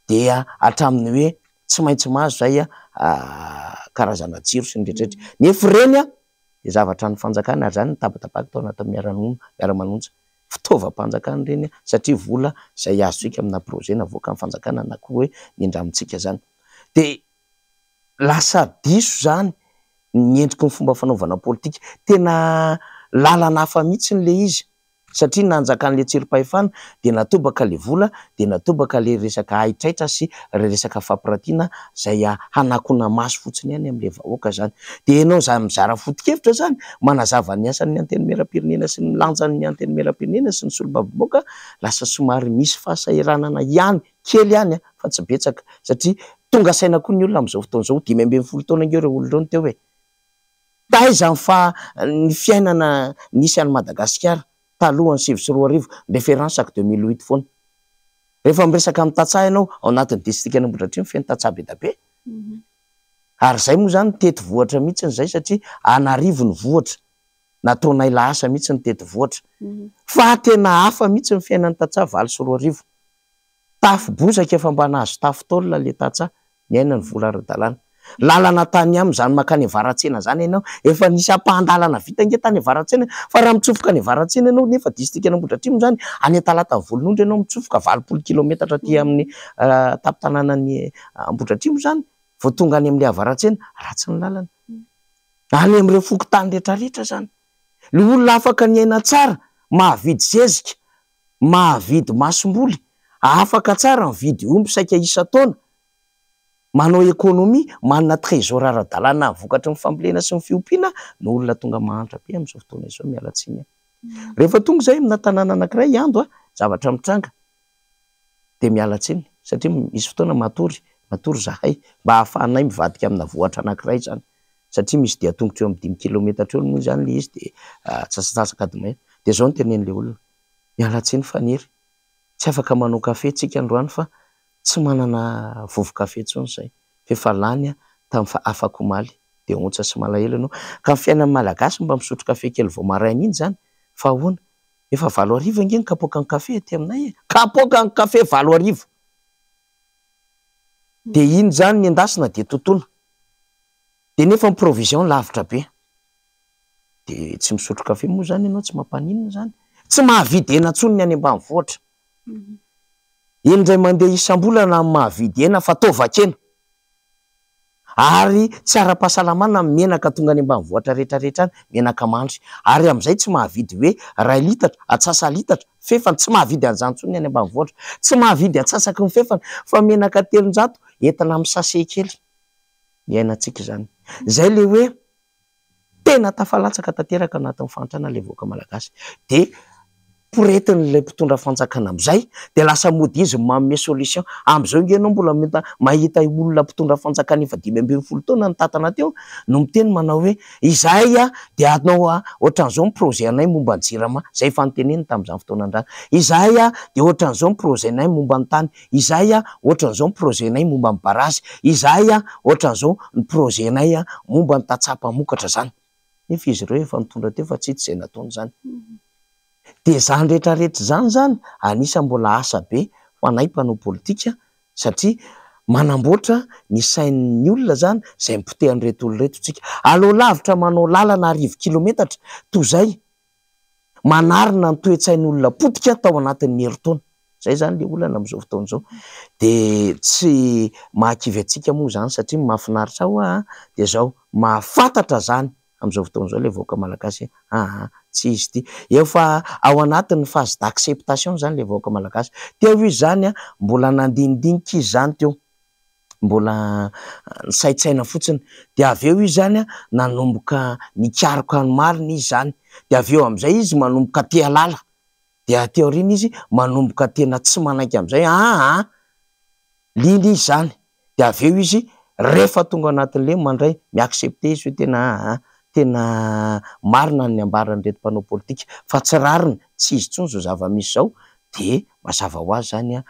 dia hatramin'ny hoe tsy maintsy mahazo zay karazana jiro sy ny rehetrarehetra. Nefa ireny dia zavatra an'ny fanjakana ary izany nitabatabaka tao anatin'ny miara-manonja. Fitaovam-panjakana ireny satria vola izay azontsika amina projet navoakan'ny fanjakana na koa hoe nindramintsika zany. Dia lasa diso zany ny endriky ny fomba fanaovana politika. Tena lalana hafa mihitsy le izy satria nanjakan'le tsirom-pahefana dia natobaka le vola, dia natobaka le resaka haitraitra sy le resaka fampiratiana izay hanakona maso fotsiny ihany amin'le vahoaka zany. Dia ianao zany mizara foto-kevitra zany, manazava ny asan'ny antenimieram-pirenena sy ny lanjan'ny antenimieram-pirenena sy ny solombavambahoaka, lasa somary misy fahasahiranana ihany, kely ihany fa tsy betsaka satria tonga saina koa ny olona amin'izao fotoana izao, 15 taona ange ireo olona ireo no teo e. Taiza ny fa ny fiainana nisy any Madagasikara talohan'ny 2009, référence ako 2008 foana. Rehefa miresaka amin'ny tantsaha ianao, ao anatin'ny distrikan'Ambohidratrimo feno tantsaha be dia be. Ary izay moa zany tety vohitra mihitsy izay satria an'arivo ny vohitra, nataonay lahasa mihitsy ny tety vohitra. Fa tena hafa mihitsy ny fiainan'ny tantsaha 2008. Tafo bozaka efa mba nahazo tafo tôle le tantsaha, niaina ny vola ara-dalàna. Lalana tany aminy zany mankany Avaratsena zany ianao, efa nisy ampahan-dalana vita ange tany Avaratsena, fa raha mitsofoka any Avaratsena ianao nefa distrikan'Ambohidratrimo zany, any Antalata Volonondry ianao mitsofoka 80 kilometatra aty amin'ny tampon-tanànan'i Ambohidratrimo zany, vao tonga any amin'ilay Avaratsena, ratsy ny lalana. Any amin'ireo fokontany rehetrarehetra zany. Le olona afaka niaina tsara, mahavidy zezika, mahavidy masomboly, afaka tsara mividy omby saika isan-taona, manao économie, manana trésor ara-dalàna vokatry ny fambolena sy ny fiompiana, no olona tonga mahantra be amin'izao fotoana izao, miala tsiny aho. Rehefa tonga izay amina tanàna anankiray hiando, zavatra mitranga, dia miala tsiny, satria misy fotoana matory, matory zahay, mba ahafahanay mivadika amina vohitra anankiray zany, satria misy dian-tongotra eo amin'ny 5 kilometatra eo moa zany le izy, dia antsasak'adiny. Dia izao no tenen'ilay olona, miala tsiny Faniry, tsy afaka manao kafe tsika androany fa Tsy manana vovo-kafe intsony izay fa efa lany tamin'ny fa afak'omaly dia ontsa sy malahelo ianao. Ka ny fiainan'ny Malagasy mba misotro kafe kely vao maraina iny izany fa ahoana? Efa 8000 ange ny kapoakan'ny kafe aty aminay e! Kapoakan'ny kafe 8000! Dia iny izany ny endasina dia totoina. Dia nefa ny provision lavitra be. Dia tsy misotro kafe moa izany ianao tsy mampaninona izany. Tsy mahavidy hena intsony ny any ambanivohitra. Indray mandeha isam-bolana no mahavidy hena fa taovan-kena. Ary tsy ara-pahasalamana ny menaka tonga any ambanivohitra rehetra rehetra any, menaka mandry. Ary amin'izay tsy mahavidy hoe iray litatra, atsasa-litatra, fefany, tsy mahavidy an'izany intsony ny any ambanivohitra. Tsy mahavidy antsasaky ny fefany fa menaka 300 entina amin'ny sachet kely. Iainantsika izany. Izay ilay hoe tena tafalatsaka tanteraka anatin'ny fahantrana ilay vahoaka malagasy. Dia poretin'ilay mpitondra fanjakana amin'izay, dia lasa mody izy no manome solution. Amin'izao ange ianao mbola mahita olona mpitondra fanjakana efa 15 taona nitantana teo no miteny manao hoe izahay dia hanao ohatran'izao ny projet anay momba ny jirama, izay efa noteneniny tamin'izany fotoana izany. Izahay dia ohatran'izao ny projet nay momba ny tany. Izahay ohatran'izao ny projet-nay momba ny barazy, izahay ohatran'izao ny projet-nay momba ny tantsaha mpamokatra izany. Nefa izy ireo efa nitondra teo fa tsy hita izay nataony izany. Dia izany rehetra rehetra izany izany anisan'ny mbola asa be ho anay mpanao politika satria manamboatra ny sain'ny olona izany izay nipotehan'ireto olona ireto tsika. Aleo lavitra manao lalana 1000 kilometatra toy izay manarina ny toe-tsain'olona potika tao anatin'ny herintaona. Izay izany ilay olana amin'izao fotoana izao. Dia tsy mahakivy antsika moa izany satria ny mahafinaritra ahy hoa dia izao, mahafantatra izany amin'izao fotoana izao ilay vahoaka malagasy hoe aa tsy izy ity. Efa ao anatin'ny phase d'acceptation izany ilay vahoaka malagasy. Teo izy izany mbola nandinidinika izy izany teo. mbola nisaintsaina fotsiny, dia avy eo izy zany nanomboka nikaroka ny marina izy zany, dia avy eo amin'izay izy manomboka te halala, dia aty aoriana izy manomboka tena tsy manaiky amin'izay, aa liana izy zany, dia avy eo izy rehefa tonga anatin'le mandray mi-accepter izy hoe tena aa tena marina ny ambaran'ireto mpanao politika fa tsy rariny, tsy izy intsony izao zava-misy izao, dia mazava ho azy izany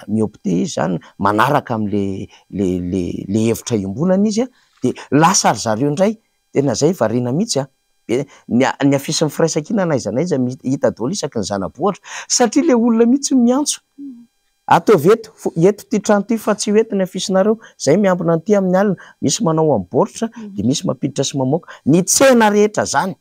mi-opter izy izany, manaraka amin'le le le le hevitra iombonana izy dia lasa ry zareo indray, tena izay variana mihitsy an, be ny ny afisin'ny firaisankina na aiza na aiza hita daholo isaky ny zana-bohitra satria le olona mihitsy no miantso, ataovy eto, eto ity trano ity fa tsy ho eto ny afisinareo, izay miambina an'ity amin'ny alina, misy manao amin'ny baoritra dia misy mampiditra sy mamoaka, ny tsena rehetra izany.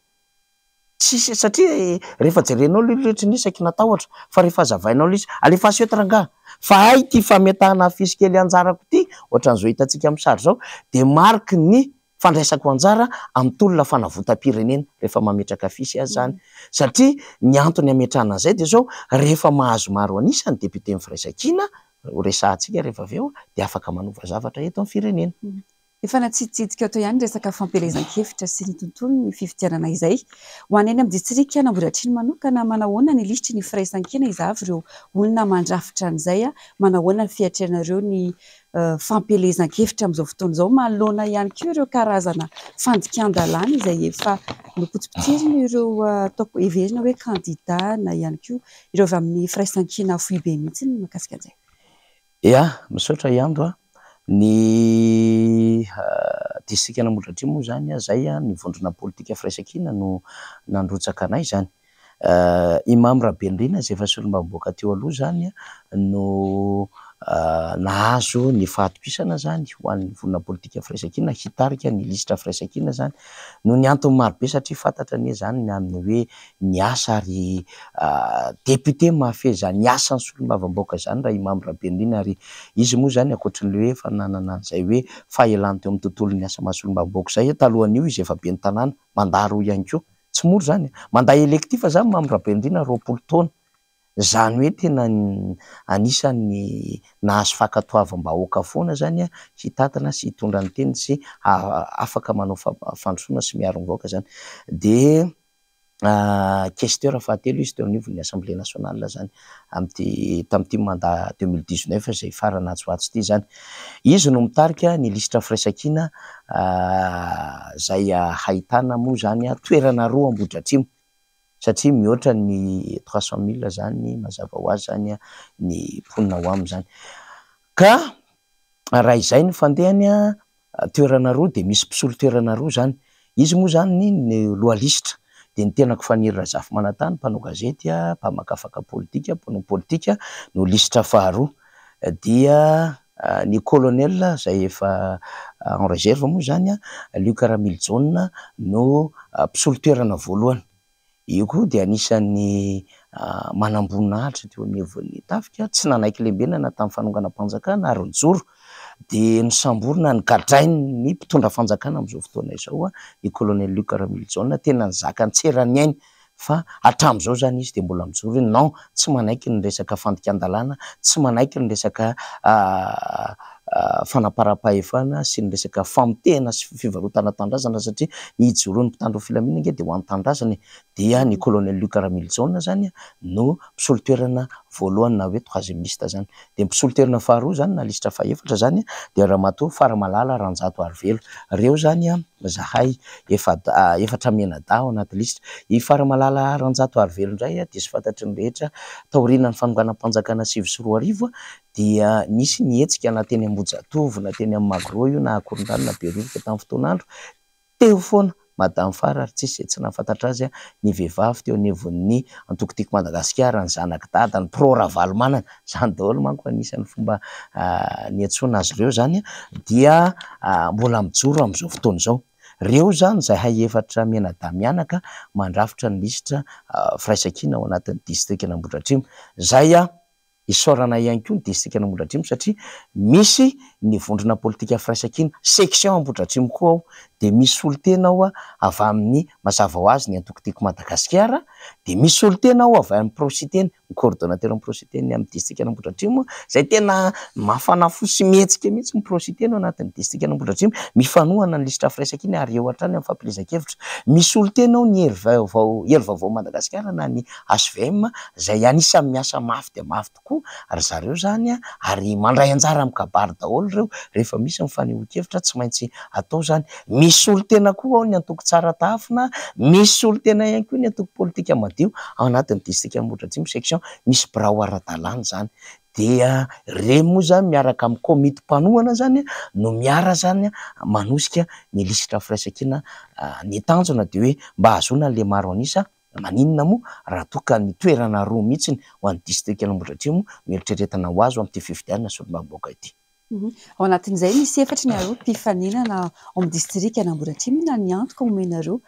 Tsisy satria rehefa jerenao aloha ilay ohatran'ny hoe saiky natahotra fa rehefa hazavainao ilay izy, alefaso eto rangaha fa hay ity fametahana afisy kely anjarako ity ohatran'izao hitantsika amin'ny sary izao dia mariky ny fandraisako anjara amin'ny tolona fanavotam-pirenena rehefa mametraka afisy aho izany satria ny antony hametrahana an'izay dia izao rehefa mahazo maro an'isa ny député-n'ny Firaisankina ho resahantsika rehefa avy eo dia afaka manova zavatra eto amin'ny firenena. Efa natsiditsidika teo ihany ny resaka fampielezan-kevitra sy ny tontolon'ny fifidianana izay. Ho an'ny any amin'ny distrikan'Ambohidratrimo manokana, manahoana ny lisitry ny firaisankina iza avy ireo olona mandrafitra an'izay? Manahoana ny fiatrehanareo ny fampielezan-kevitra amin'izao fotoana izao manoloana ihany koa ireo karazana fandikan-dalàna izay efa nopotsipotsirina ireo ataoko heverina hoe kandida na ihany koa ireo avy amin'ny firaisankina foibe mihitsy ny mahakasika an'izay? Ya, misaotra Iando a. Ny distrikan'Ambohidratrimo moa izany, izay ny vondrona politika Firaisankina no nandrotsaka anay izany. I Mamy Rabenirina izay efa solombavambahoaka teo aloha izany no nahazo ny fahatokisana izany ho an'ny vondrona politika Firaisankina hitarika ny lisitra Firaisankina izany noho ny antony marobe satria fantatra anie izany ny amin'ny hoe ny asa ary député mahafehy izany asan'ny solombavambahoaka izany raha i Mamy Rabenirina ary izy moa izany ankoatry ny hoe efa nanana an'izay hoe fahelany teo amin'ny tontolon'ny asa maha solombavambahoaka izay, talohan'io izy efa ben'ny tanàna, mandat roa ihany koa, tsy mora izany e! Mandat électif izany Mamy Rabenirina 20 taona, izany hoe tena anisan'ny nahazo fankatoavam-bahoaka foana izany hitantana sy hitondra ny teny sy afaka manao fandrosoana sy miaro ny vahoaka izany dia questeur fahatelo izy teo anivon'ny Assemblée nationale izany amin'ity tamin'ity mandat 2019 izay farany atsy ho atsy ity izany. Izy no mitarika ny lisitra firaisankina izay ahitana moa izany toerana roa Ambohidratrimo satria mihoatra ny 300 mille izany mazava ho azy izany ny mponina ao aminy izany. Ka raha izay no fandehany, toerana roa dia misy mpisolo toerana roa izany. Izy moa izany ny loha lisitra dia ny tenako Faniry Razafimanantany, mpanao gazety, mpamakafaka politika, mpanao politika no lisitra faharoa. Dia ny colonel izay efa en réserve moa izany, Luc Ramilijaona no mpisolo toerana voalohany. Io koa dia anisan'ny manamboninahitra teo anivon'ny tafika, tsy nanaiky lembenana tamin'ny fanonganam-panjakana ary nijoro dia nosamborina, nogadrain'ny mpitondra fanjakana amin'izao fotoana izao ny colonel Luc Ramilijaona, tena nizaka ny tseran'ny ainy fa hatramin'izao izany izy dia mbola mijoro hoe non, tsy manaiky ny resaka fandikan-dalàna, tsy manaiky ny resaka fanaparam-pahefana sy ny resaka famotehana sy fivarotana tanindrazana satria ny hijoroan'ny mpitandro ny filaminana ange dia ho an'ny tanindrazana e! Dia ny colonel Luc Ramilijaona izany no mpisolo toerana voalohany na hoe troisième liste izany. Dia ny mpisolo toerana faharoa izany na lisitra fahefatra izany dia Ramatoa Faramalala Ranjatoarivelo. Ireo izany zahay efatra mianadahy ao anaty lisitra. I Faramalala Ranjatoarivelo indray dia tsy fantatry ny rehetra taorian'ny fanonganam-panjakana 2009 dia nisy ny hetsika na teny Ambohijatovo na teny amin'ny Magro io na Ankorondrano na Behoririka tamin'ny fotoan'andro, teo foana Madame Fara ary tsisy izay tsy nahafantatra azy ny vehivavy teo anivon'ny antoko Tiako Madagasikara, ny zanak'i Dada, ny pro Ravalomanana, izany daholo manko anisan'ny fomba niantsoana azy ireo izany dia mbola mijoro amin'izao fotoana izao. Ireo izany izahay efatra mianadahy mianaka mandrafitra ny lisitra firaisankina ao anatin'ny distrikan'Ambohidratrimo. Izay Isaorana ihany koa ny distrikan'Ambohidratrimo satria misy ny vondrona politika firaisankina, section Ambohidratrimo koa ao, dia misy solontena ao avy amin'ny, mazava ho azy, ny antoko Tiako Madagasikara, dia misy solontena ao avy amin'ny Pro-Siteny, ny coordonnateur ny Pro-Siteny amin'ny distrikan'Ambohidratrimo, izay tena mafana fo sy mihetsika mihitsy ny Pro-Siteny ao anatin'ny distrikan'Ambohidratrimo, mifanohana ny lisitra firaisankina ary eo hatrany amin'ny fampielezan-kevitra. Misy solontena ao ny Hery Vaovao, Hery Vaovao Madagasikara na ny HVM, izay anisan'ny miasa mafy dia mafy tokoa ry zareo izany ary mandray anjara amin'ny kabary daholo ireo rehefa misy ny fanehoan-kevitra tsy maintsy atao izany. Misy solontena koa ao ny antoko Tsara Tahafina, misy solontena ihany koa ny antoko politika Madio ao anatin'ny distrika Ambohidratrimo section misy birao ara-dalàna izany. Dia ireny moa izany miaraka amin'ny komity mpanohana izany no miara izany manosika ny lisitra firaisankina. Ny tanjona dia hoe mba hahazoana an'ilay maro an'isa Maninona moa raha toa ka ny toerana roa mihitsy ho an'ny distrikan'Ambohidratrimo no eritreretina ho azo amin'ity fifidianana solombavambahoaka ity? Ao anatin'izay, misy efatry ny aroa mpifaninana ao amin'ny distrikan'Ambohidratrimo. Inona ny antoka omenareo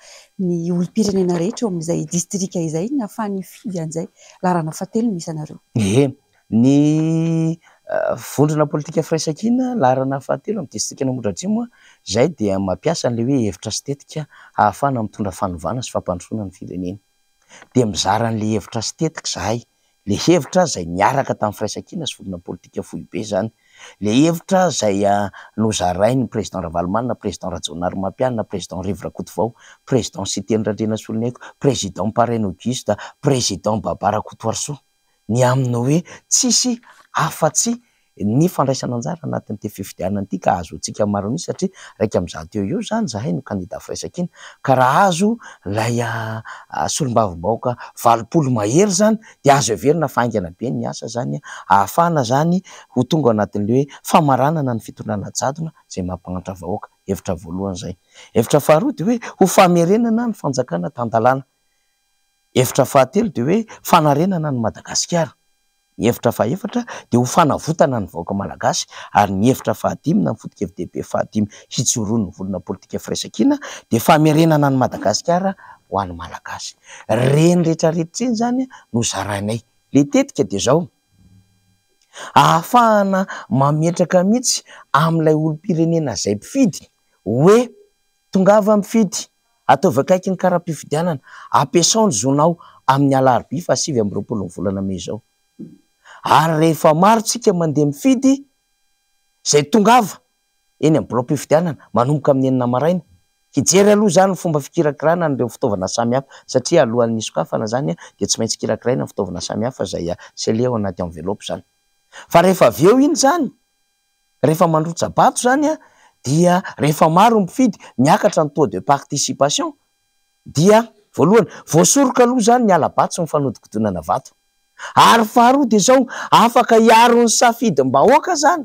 ny olom-pirenena rehetra eo amin'izay distrika izay ny ahafahany hifidy an'izay laharana fahatelo misy anareo? Ie, ny vondrona politika Firaisankina laharana fahatelo amin'ny distrikan'Ambohidratrimo izay dia mampiasa an'ilay hoe hevitra sy tetika hahafahana mitondra fanovana sy fampandrosoana ny firenena. Dia mizara an'ilay hevitra sy tetika izahay, ilay hevitra izay niaraka tamin'ny Firaisankina sy vondrona politika foibe izany, ilay hevitra izay nozarain'ny Président Ravalomanana, Président Rajaonarimampianina, Président Rivo Rakotovao, Président Siteny Randrianasoloniaiko, Président Paraina Auguste, Président Baba Rakotoarisoa. ny amin'ny hoe tsisy afa-tsy ny fandraisana anjara anatin'ity fifidianana ity ka ahazoantsika maro an'isa satria 101 eo eo izany izahay no kandida firaisankina ka raha azo ilay solombavambahoaka 80 mahery izany dia azo heverina fa haingana be ny asa izany ahafahana izany ho tonga ao anatin'ilay hoe famaranana ny fitondrana jadona izay mampahantra vahoaka. Hevitra voalohany izay. Hevitra faharoa dia hoe ho famerenana ny fanjakana tan-dalàna. Hevitra fahatelo dia hoe fanarenana an'i Madagasikara. Ny hevitra fahefatra dia ho fanavotana ny vahoaka malagasy ary ny hevitra fahadimy na ny foto-kevi-dehibe fahadimy hijoroan'ny vondrona politika Firaisankina dia famerenana an'i Madagasikara ho an'ny Malagasy. Ireny rehetra rehetra ireny izany no zarainay. Ilay tetika dia izao, ahafahana mametraka mihitsy amin'ilay olom-pirenena izay mpifidy hoe Tongava mifidy, ataovy akaiky ny kara-pifidianana, ampiasao ny zonao amin'ny alarobia faha 29 ny volana mey izao. Ary rehefa maro tsika mandeha mifidy, izay tongava eny amin'ny biraom-pifidianana manomboka amin'ny enina maraina, hijery aloha izany ny fomba fikirakirana an'ireo fitaovana samihafa, satria alohan'ny hisokafana izany dia tsy maintsy kirakiraina ny fitaovana samihafa izay scellé ao anaty enveloppe izany. Fa rehefa avy eo iny izany, Rehefa mandrotsa-bato izany dia rehefa maro ny mpifidy, miakatra ny taux de participation dia voalohany, voasoroka aloha izany ny hala-bato sy ny fanodikodinana vato. Ary faharoa dia izao, afaka hiaro ny safidim-bahoaka izany.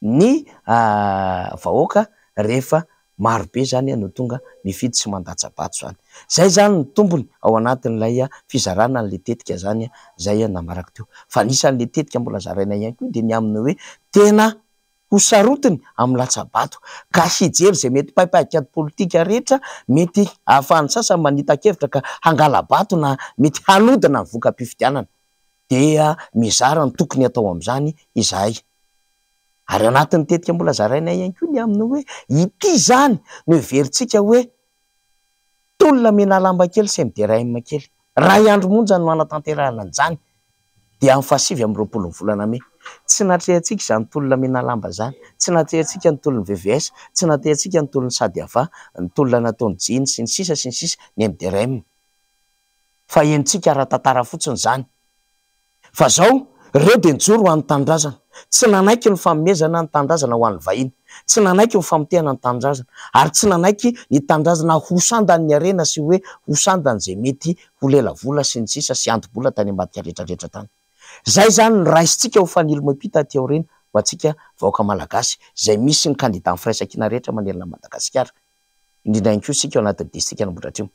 ny vahoaka rehefa maro be izany no tonga mifidy sy mandatsa-bato izany. Izay izany ny tombony ao anatin'ilay fizarana an'ilay tetika izany izay nambarako teo. Fa anisan'ilay tetika mbola zaraina ihany koa dia ny amin'ny hoe tena ho sarotiny amin'ny latsa-bato ka hijery izay mety paipaikady politika rehetra mety ahafahan'ny sasany manita-kevitra ka hangala-bato na mety hanodina ny voka-pifidianana dia mizara ny tokony hatao amin'izany izahay. Ary anatin'ny tetika mbola zarainay ihany koa ny amin'ny hoe ity izany no heverintsika hoe tolona menalamba kely sy MDRM kely. Iray andro monja no hanatanterahana an'izany dia amin'ny fahasivy amby roapolo ny volana mey. Tsy natrehantsika izany tolona menalamba izany, tsy natrehantsika ny tolon'ny VVS, tsy natrehantsika ny tolon'ny Sadiava, ny tolona nataon'ny Jiny sy ny sisa sy ny sisa, ny MDRM. Fa henontsika ara-tantara fotsiny izany. Fa zao, reo dia nijoro ho an'ny tanindrazana. Tsy nanaiky ny fanomezana ny tanindrazana ho an'ny vahiny. Tsy nanaiky ny famotehana ny tanindrazana. Ary tsy nanaiky ny tanindrazana ho sandan'ny harena sy hoe ho sandan'izay mety ho lelavola sy ny sisa sy anto-bola tany ambadika retraretra tany. Zay zany no raisintsika ho fanilo miampita aty aoriana ho antsika vahoaka malagasy izay misy ny kandidan'ny firaisankina rehetra manerana an'i Madagasikara. Indrindra ihany koa isika ao anatin'ny distrikan'Ambohidratrimo.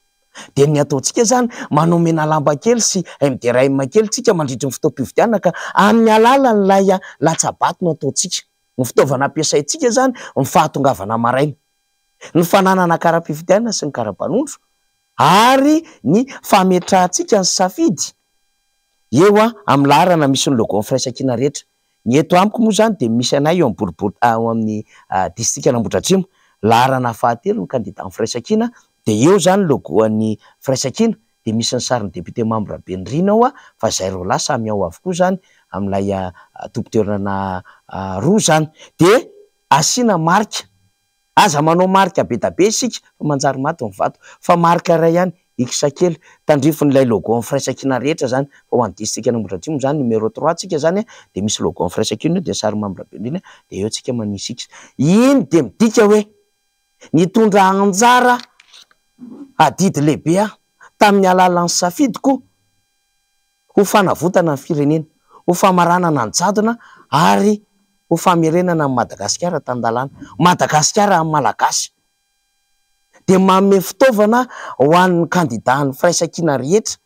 Dia ny ataontsika izany, manao menalamba kely sy MDRM kely tsika mandritry ny fotoam-pifidianana ka amin'ny alalan'ilay latsa-bato no ataontsika. Ny fitaovana ampiasaintsika izany, ny fahatongavana maraina, ny fananana kara-pifidianana sy ny kara-panondro ary ny fametrahantsika ny safidy eo amin'ny laharana misy ny logo-n'ny firaisankina rehetra. Ny eto amiko moa izany dia misy anay eo amin'ny boribory ao amin'ny distrikan'Ambohidratrimo, laharana fahatelo ny kandidan'ny firaisankina, dia eo izany logo an'ny firaisankina, dia misy ny sarin'ny député membre Benirina ao fa izay roalahy samy ao avokoa izany amin'ilay tompon-toerana roa izany. Dia asiana marika Aza manao marika be da be isika fa manjary maty ny vato. Fa marika iray ihany, X kely, tandrifin'ilay logo an'ny firaisankina rehetra izany. Fa ho an'ny distrikan'Ambohidratrimo izany, numéro trois tsika izany dia misy logo an'ny firaisankina eo dia sary Mamy Rabenirina dia eo tsika manisy X. Iny dia midika hoe nitondra anjara adidy lehibe aho tamin'ny alalan'ny safidiko ho fanavotana ny firenena, ho famaranana ny jadona ary ho famerenana an'i Madagasikara tan-dalàna. Madagasikara an'ny Malagasy. Dia manome fitaovana ho an'ny kandidàn'ny firaisankina rehetra,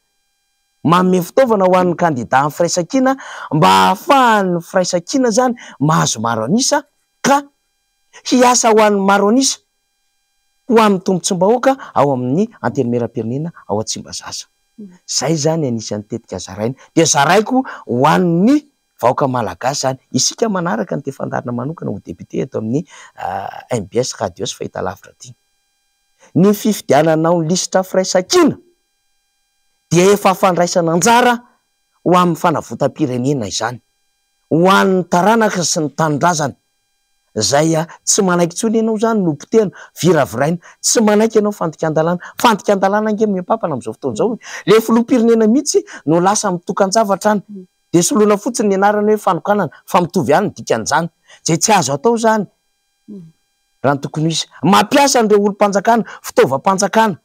manome fitaovana ho an'ny kandidàn'ny firaisankina mba hahafahan'ny firaisankina izany mahazo maro an'isa ka hiasa ho an'ny maro an'isa ho amin'ny tombontsoam-bahoaka ao amin'ny Antenimierampirenena ao Tsimbazaza. Zay zany anisan'ny tetika zaraina. Dia zaraiko ho an'ny vahoaka malagasy zany. Isika manaraka an'ity fandaharana manokana ho député eto amin'ny mbs radio sy fahitalavitra ity. Ny fifidianana ny lisitra firaisankina dia efa fandraisana anjara ho amin'ny fanavotam-pirenena izany. Ho an'ny taranaka sy ny tanindrazana. Zay a, tsy manaiky intsony ianao zany no potehina, viraviraina, tsy manaiky ianao fandikan-dalàna, fandikan-dalàna ange mihoa-pampana amin'izao fotoana izao e, le filoham-pirenena mihitsy no lasa mitokan-javatra any, de soloina fotsiny ny anarany hoe fanokanana fa mitovy ihany ny dikan'izany, zay tsy azo atao zany raha ny tokony ho izy, mampiasa an'ireo olom-panjakana, fitaovam-panjakana,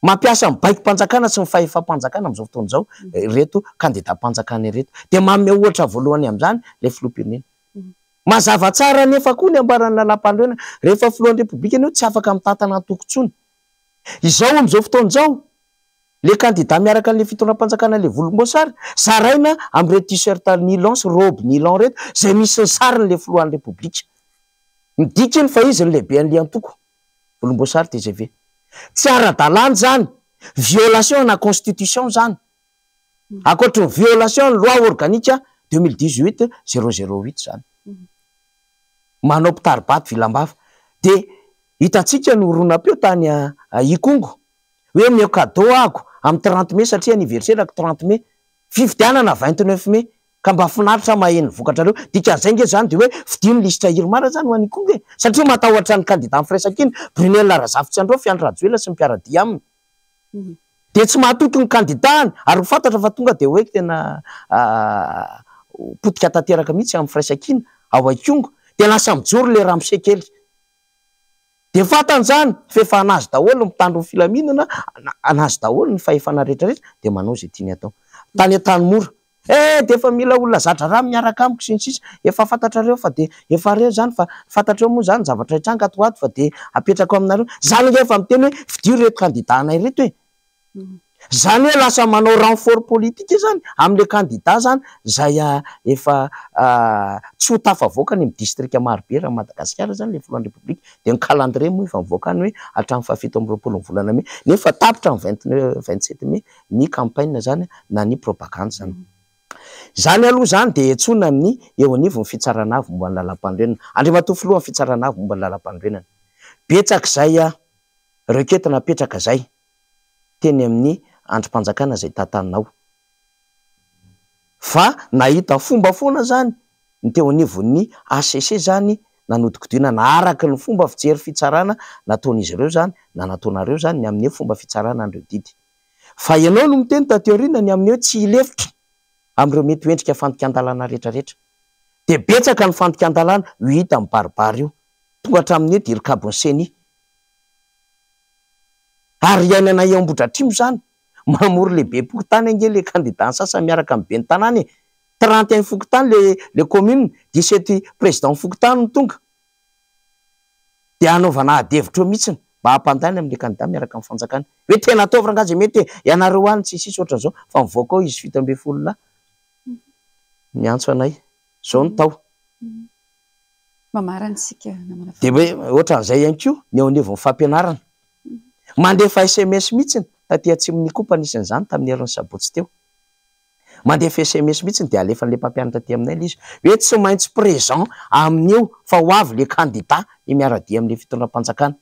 mampiasa ny baikom-panjakana sy ny fahefam-panjakana amin'izao fotoana izao ireto kandidam-panjakana ireto, de manome ohatra voalohany amin'izany le filoham-pirenena. Mazava tsara anefa koa ny ambaran'ny lalàmpanorenana, rehefa filohan'ny Repoblika ianao tsy afaka mitantana antoko intsony. Izao amin'izao fotoana izao, le kandida miaraka an'le fitondram-panjakana le volomboasary, zaraina amin'ireto t-shirt nylon sy robe nylon ireto, izay misy ny sarin'le filohan'ny Repoblika. Midika iny fa izy no lehiben'le antoko, volomboasary tgv. Tsy ara-dalàna izany, violation ana constitution izany. Ankoatry ny violation ny loi organique 2018 008 izany. Manao mpitari-bato vilam-bava. Dia hitantsika ny horonam-peo tany Ikongo hoe omeo cadeau aho amin'ny 30 mai satria anniversaire-ko 30 mai. Fifidianana 29 mai. Ka mba finaritra maheno ny vokatrareo. Dikan'izay nge izany dia hoe fidio ny lisitra Irmar izany ho any Ikongo e. Satria matahotra ny kandida ny Firaisankina, Brunelle Razafitsiandraofa, Andry Rajoelina sy ny mpiara-dia aminy. Dia tsy mahatoky ny kandidà-ny ary ho fantatra fa tonga dia hoe tena potika tanteraka mihitsy amin'ny firaisankina ao Ikongo. Dia lasa mijoro ilay ramose kely. Dia fantany izany fa efa an'azy daholo ny mpitandro ny filaminana, an'azy daholo ny fahefana rehetra rehetra dia manao izay tiany atao. Tany Antanimora. Eh dia efa mila olona za-draharaha miaraka amiko sy ny sisa, efa fantatrareo fa dia efa reo izany fa fantatreo moa izany ny zavatra hitranga ato ho ato fa dia apetrako aminareo. Izany ange efa miteny hoe fidio ireto kandida-nay ireto e! Izany hoe lasa manao renfort politique izany amin'ilay kandida izany izay efa tsy ho tafavoaka any amin'ny distrika marobe raha Madagasikara izany ilay filohan'ny Repoblika. Dia ny calendrier moa efa mivoaka any hoe hatramin'ny fahafito amby roapolo ny volana mey nefa tapitra ny 29, 27 mey ny campagne izany na ny propagande izany. Izany aloha izany dia iantsoana amin'ny eo anivon'ny Fitsarana Avo momba ny Lalampanorenana. Andriamatoa Filohan'ny Fitsarana Avo momba ny Lalampanorenana. Betsaka izay requête napetraka izay teny amin'ny andrim-panjakana izay tantaninao. Fa nahita fomba foana izany ny teo anivon'ny hcc izany nanodikodinana araka ny fomba fijery fitsarana nataon'izy ireo izany na nataonareo izany ny amin'ny hoe fomba fitsarana an'ireo didy. Fa ianao no miteny taty aoriana ny amin'ny hoe tsy hilefitra amin'ireo mety ho endrika fandikan-dalàna rehetrarehetra. Dia betsaka ny fandikan-dalàna io hita mibaribary io. Tonga hatramin'ny hoe dirikabon'ny ceni. Ary iainana eo Ambohidratrimo izany. Mamory lehibem-pokontany ange le kandida ny sasany miaraka amin'ny ben'ny tanàna e! 31 fokontany le le commune, 17 président fokontany no tonga. Dia hanaovana ady hevitra eo mihitsiny mba hampandany amin'le kandida miaraka amin'ny fanjakana. Hoe tena ataovy rangaha izay mety e! Ianareo any sy ny sisa ohatran'izao fa mivoaka ao izy 17 lahy miantso anay. Izao no tao. Mamarana isika namana Dia hoe ohatran'izay ihany koa ny eo anivon'ny fampianarana. Mandefa sms mihitsy taty atsimon'Ikopa nisy an'izany tamin'ny herin'ny sabotsy teo. Mandefa sms mihitsy dia alefan'ilay mpampianatra aty aminay ilay izy hoe tsy maintsy présent amin'io fa ho avy ilay candidat ny miara-dia amin'ilay fitondram-panjakana.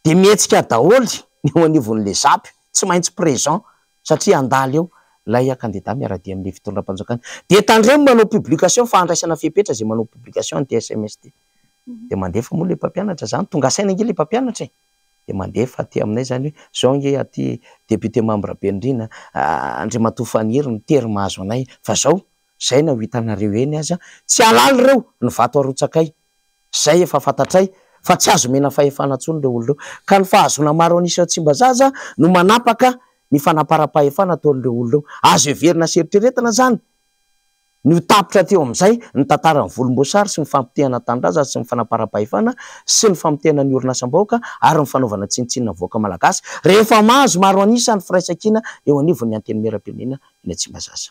Dia mihetsika daholo ny eo anivon'ilay zap, tsy maintsy présent satria handalo eo ilay candidat miara-dia amin'ilay fitondram-panjakana. Dia tandremo manao publication fa handraisana fepetra izay manao publication an'ity sms ity. Dia mandefa moa ilay mpampianatra izany, tonga saina ange ilay mpampianatra e! Dia mandefa aty aminay izany hoe izao ange aty député membre Benirina, Andriamatoa Faniry no tery mahazo anay fa izao, izay na ho hitanareo eny aza, tsy halala ireo ny vato arotsakay. Izay efa fantatray fa tsy azo omena fahefana intsony ireo olona ireo. Ka ny fahazoana maro an'isa ao Tsimbazaza no manapaka ny fanaparam-pahefana ataon'ireo olona ireo. Azo heverina sy eritreretina izany ny ho tapitra teo amin'izay ny tantaran'ny volomboasary sy ny fampotehana tanindrazana sy ny fanaparam-pahefana sy ny famotehana ny orinasam-bahoaka ary ny fanaovana tsinontsinona ny vahoaka malagasy rehefa mahazo maro an'isa ny firaisankina eo anivon'ny Antenimierampirenena eny Tsimbazaza.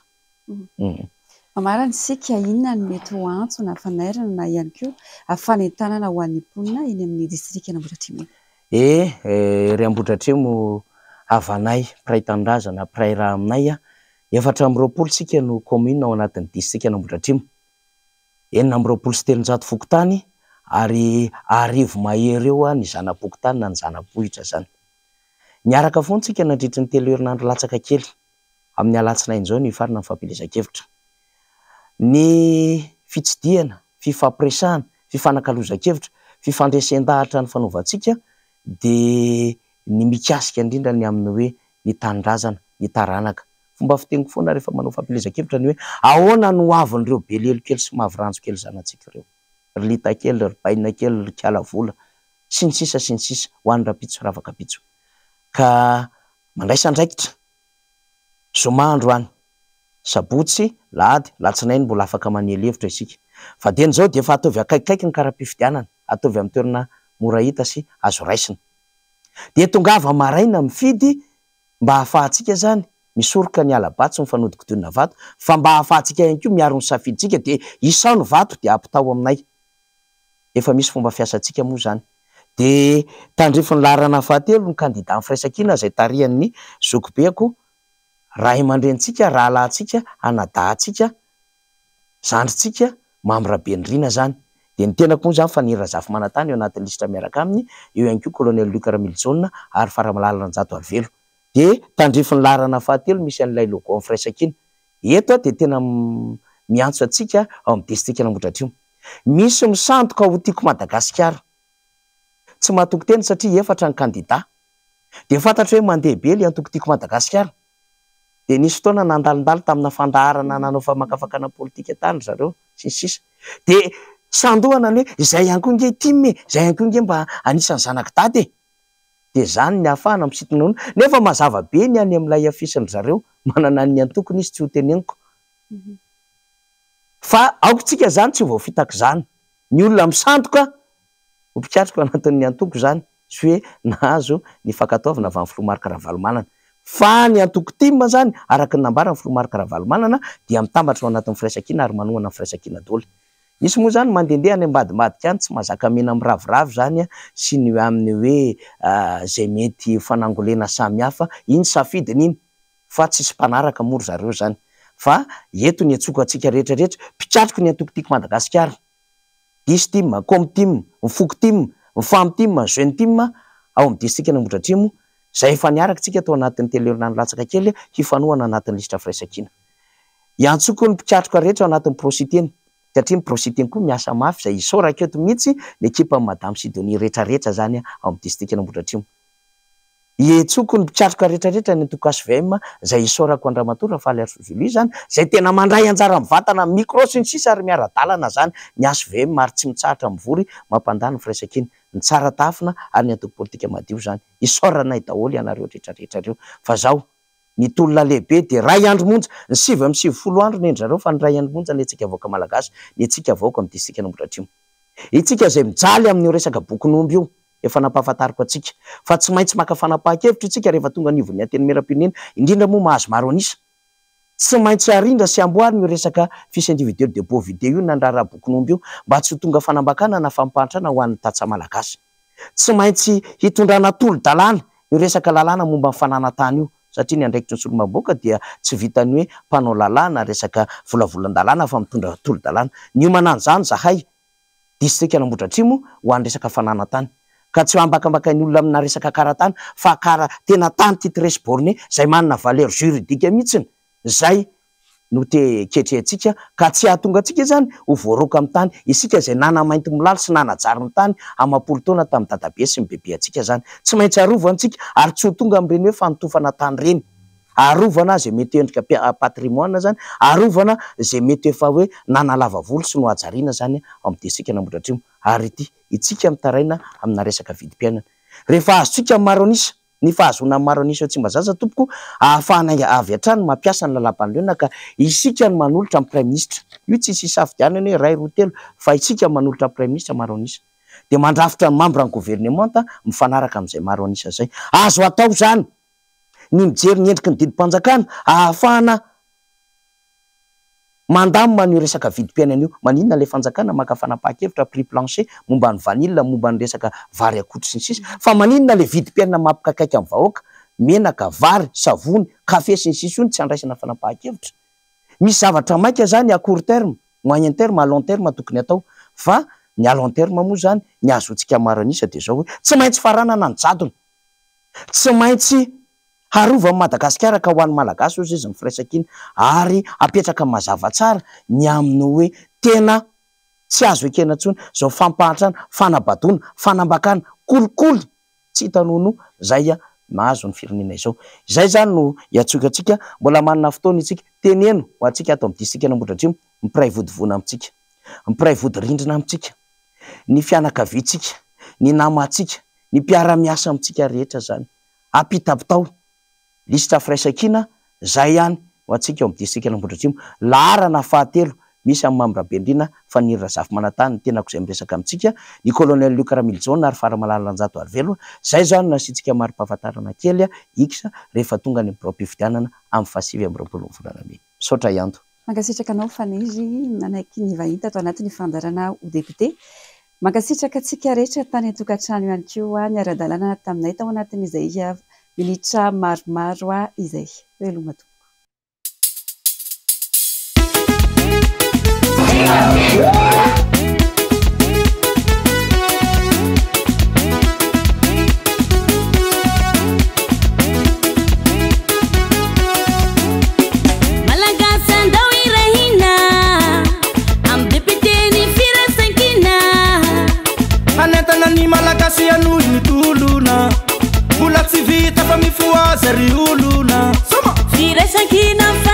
Mamarana isika, inona no mety ho antso na fanairana na ihany koa fanentanana ho an'ny mponina eny amin'ny distrikan'Ambohidratrimo eny? E, ry Ambohidratrimo havanay, mpiray tanindrazana, mpiray ra aminay a! 24 isika no commune ao anatin'ny distrikan'Ambohidratrimo. 366 fokontany ary 1000 mahery eo ny zana-pokontany na ny zana-bohitra izany. Niaraka foana isika nandritry ny telo herinandro latsaka kely. Amin'ny alatsinainy izao no hifarana ny fampielezan-kevitra. Ny fitsidihana, fifampiresahana, fifanakalozan-kevitra, fifandresen-dahatra nifanaovantsika dia ny mikasika indrindra ny amin'ny hoe ny tanindrazana, ny taranaka. Fomba fiteniko foana rehefa manao fampielezan-kevitra ny hoe ahoana no hoavin'ireo belelo kely sy mavy ranjo kely zanatsika ireo, ry lita kely, ry baina kely, ry kiala vola, sy ny sisa sy ny sisa, ho an'ny rahampitso sy ravakampitso. Ka mandraisa andraikitra. Zoma androany, sabotsy, lahady, latsinainy mbola afaka manely hevitra isika. Fa dieny izao dia efa ataovy akaikikaiky ny kara-pifidianana, ataovy amin'ny toerana mora hita sy azo raisina. Dia tongava maraina mifidy mba hahafahantsika izany misoroka ny hala-bato sy ny fanodikodinana vato fa mba hahafahantsika ihany koa miaro ny safidintsika dia isao ny vato dia ampitao aminay. Efa misy fomba fiasantsika moa izany. Dia tandrifin'ny laharana fahatelo ny kandidan'ny Firaisankina izay tarihan'ny zokibeako, ray aman-drenintsika, rahalahintsika, anadahintsika, zandrintsika, Mamy Rabenirina izany. Dia ny tenako moa izany Faniry Razafimanantany eo anatin'ny lisitra miaraka aminy, eo ihany koa Colonel Luc Ramilijaona ary Faramalala Ranjatoarivelo. Dia tandrifin'ny laharana fahatelo misy an'ilay logo an'ny Firaisankina. Eto aho dia tena miantso antsika ao amin'ny distrikan'Ambohidratrimo. Misy misandoka ho Tiako Madagasikara. Tsy mahatoky tena satria efatra ny kandida. Dia fantatro hoe mandeha be ilay antoko Tiako Madagasikara. Dia nisy fotoana nandalondalo tamina fandaharana nanao famakafakana politika tany ry zareo sy ny sisa. Dia sandohana ny hoe izay ihany koa nge tim e, izay ihany koa nge mba anisan'ny zanak'i Dada e. Dia izany ny ahafahana misintona olona. Nefa mazava be ny any amin'ilay affiche-ndry zareo, manana ny antokony izy tsy ho teneniko. Fa aoka tsika izany tsy ho voafitak'izany. Ny olona misandoka ho mpikatroka ao anatin'ny antoko izany, tsy hoe nahazo ny fankatoavana avy amin'ny filoha Marc Ravalomanana. Fa ny antoko tim izany, araka ny nambaran'ny filoha Marc Ravalomanana, dia mitambatra ao anatin'ny firaisankina ary manohana ny firaisankina daholo. Misy moa izany mandehandeha any ambadimbadika any, tsy mahazaka mena miraviravy izany sy ny amin'ny hoe izay mety fanangolena samihafa, iny safidiny iny fa tsisy mpanaraka moa ry zareo izany. Fa eto ny antsoiko antsika rehetra rehetra, mpikatroky ny antoko Tiako Madagasikara, Dis-Tim, Com-Tim, ny Foko-Tim, ny Fam-Tim, ny Jeune-Tim ao amin'ny distrikan'Ambohidratrimo, izay efa niaraka isika tao anatin'ny teleherinandro latsaka kely hifanohana anatin'ny lisitra firaisankina. Iantsoiko ny mpikatroka rehetra ao anatin'ny Pro-Siteny, satria ny Pro-Siteny koa miasa mafy izay isaorako eto mihitsy ny ekipan'i Madame Sidonie rehetrarehetra izany ao amin'ny distrikan'Ambohidratrimo. Iantsoiko ny mpikatroka rehetrarehetra ny antoko HVM izay isaorako an-dRamatoa Rafaliarisoa Julie izany, izay tena mandray anjara mivantana amin'ny micro sy ny sisa ary miara-dalana izany ny HVM ary tsy mitsahatra mivory mampandany ny firaisankina, ny tsara tahafina ary ny antoko politika madio izany. Isaoranay daholo ianareo rehetrarehetra ireo fa zao Ny tolona lehibe dia iray andro monja, ny 99 andro ny an-dry zareo fa ny iray andro monja ny antsika vahoaka malagasy, ny antsika vahoaka amin'ny distrikan'Ambohidratrimo. Itsika izay mijaly amin'io resaka bokin'omby io, efa nampahafantariko antsika fa tsy maintsy maka fanapahan-kevitra isika rehefa tonga anivon'ny Antenimierampirenena, indrindra moa mahazo maro an'isa. Tsy maintsy arindra sy amboarina io resaka fiche individuelle de bovide io na ny raharaha bokin'omby io mba tsy ho tonga fanambakana na fampahantrana ho an'ny tantsaha malagasy. Tsy maintsy hitondrana tolo-dalàna io resaka lalàna momba ny fananan-tany io satria ny andraikitry ny solombavambahoaka dia tsy vitan'ny hoe mpanao lalàna resaka volavolan-dalàna fa mitondra tolo-dalàna. Niomana an'izany izahay distrikan'Ambohidratrimo ho an'ny resaka fananan-tany ka tsy ambakambakain'ny olona amina resaka kara-tany fa kara tena tany titre sy borné izay manana valeur juridique mihitsiny izay no te ketrehantsika ka tsy hahatonga antsika izany ho voaroaka amin'ny tany, isika izay nana-maintimolaly sy nanajary ny tany amam-polo taona tamin'ny dadabe sy ny bebe antsika izany. Tsy maintsy arovantsika ary tsy ho tonga amin'ireny hoe fanotofana tany ireny. Arovana izay mety ho endrika patrimoine izany, arovana izay mety efa hoe nanalava volo sy nohajariana izany ao amin'ny distrikan'Ambohidratrimo. Ary ity, itsika mitaraina amina resaka vidim-piainana. Rehefa azontsika ny maro an'isa, Ny fahazoana ny maro an'isa eo Tsimbazaza tompoko ahafahana avy hatrany mampiasa ny lalàmpanorenana ka isika no manolotra ny praiminisitra. Io tsisy isafidianana hoe iray, roa, telo fa isika no manolotra ny praiminisitra maro an'isa. Dia mandrafitra ny mambra ny governemanta mifanaraka amin'izay maro an'isa izay. Azo atao izany ny mijery ny endriky ny didim-panjakana ahafahana Mandamina an'io resaka vidim-piainana io. Maninona ilay fanjakana maka fanapahan-kevitra prix plancher momba ny vanille, momba ny resaka vary akotry sy ny sisa. Fa maninona ilay vidim-piainana mampikaikaika ny vahoaka, menaka, vary, savony, kafe sy ny sisa io no tsy andraisana fanapahan-kevitra? Misy zavatra maika izany à court terme, moyen terme, à long terme tokony atao. Fa ny à long terme moa izany, ny ahazoantsika maro an'isa dia izao hoe, tsy maintsy faranana ny jadona. Tsy maintsy Harovan'i Madagasikara ka ho an'ny Malagasy hozy izy ny firaisankina ary apetraka mazava tsara ny amin'ny hoe tena tsy azo ekena intsony izao fampahantrana, fanabadoana, fanambakana, kolikoly tsy hita noanoa izay mahazo ny firenena izao. Izay izany no iantsoiko antsika, mbola manana fotoana isika, teneno ho antsika ato amin'ny distrikan'Ambohidratrimo, ny mpiray vodivona amintsika, ny mpiray vodirindrina amintsika, ny fianakaviantsika, ny namantsika, ny mpiara-miasa amintsika rehetra izany. Ampitapitao, lisitra firaisankina, zay ihany ho antsika ao amin'ny distrikan'Ambohidratrimo, laharana fahatelo misy amin'i Mamy Rabendrina, Faniry Razafimanantany, ny tenako izay miresaka amintsika, ny Colonel Luc Ramilijaona ary Faramalala Ranjato Arivelo, zay izany no nasiantsika mari-pahafantarana kely X rehefa tonga any amin'ny biraom-pifidianana amin'ny faha 29 ny volana mey. Misaotra Ianto. Mankasitraka anao Faniry nanaiky ny vahiny tato anatin'ny fandaharana ho député. Mankasitraka antsika rehetra tany an-tokantrano ihany koa niara-dalana taminay tao anatin'izay minitra maromaro izay. Veloma tompoko. Malagasy andao hirahina amin'ny député ny firaisankina. Hanentana ny Malagasy hanohy ny tolona. Mbola tsy vita fa mifohaza ry olona. Firaisankina.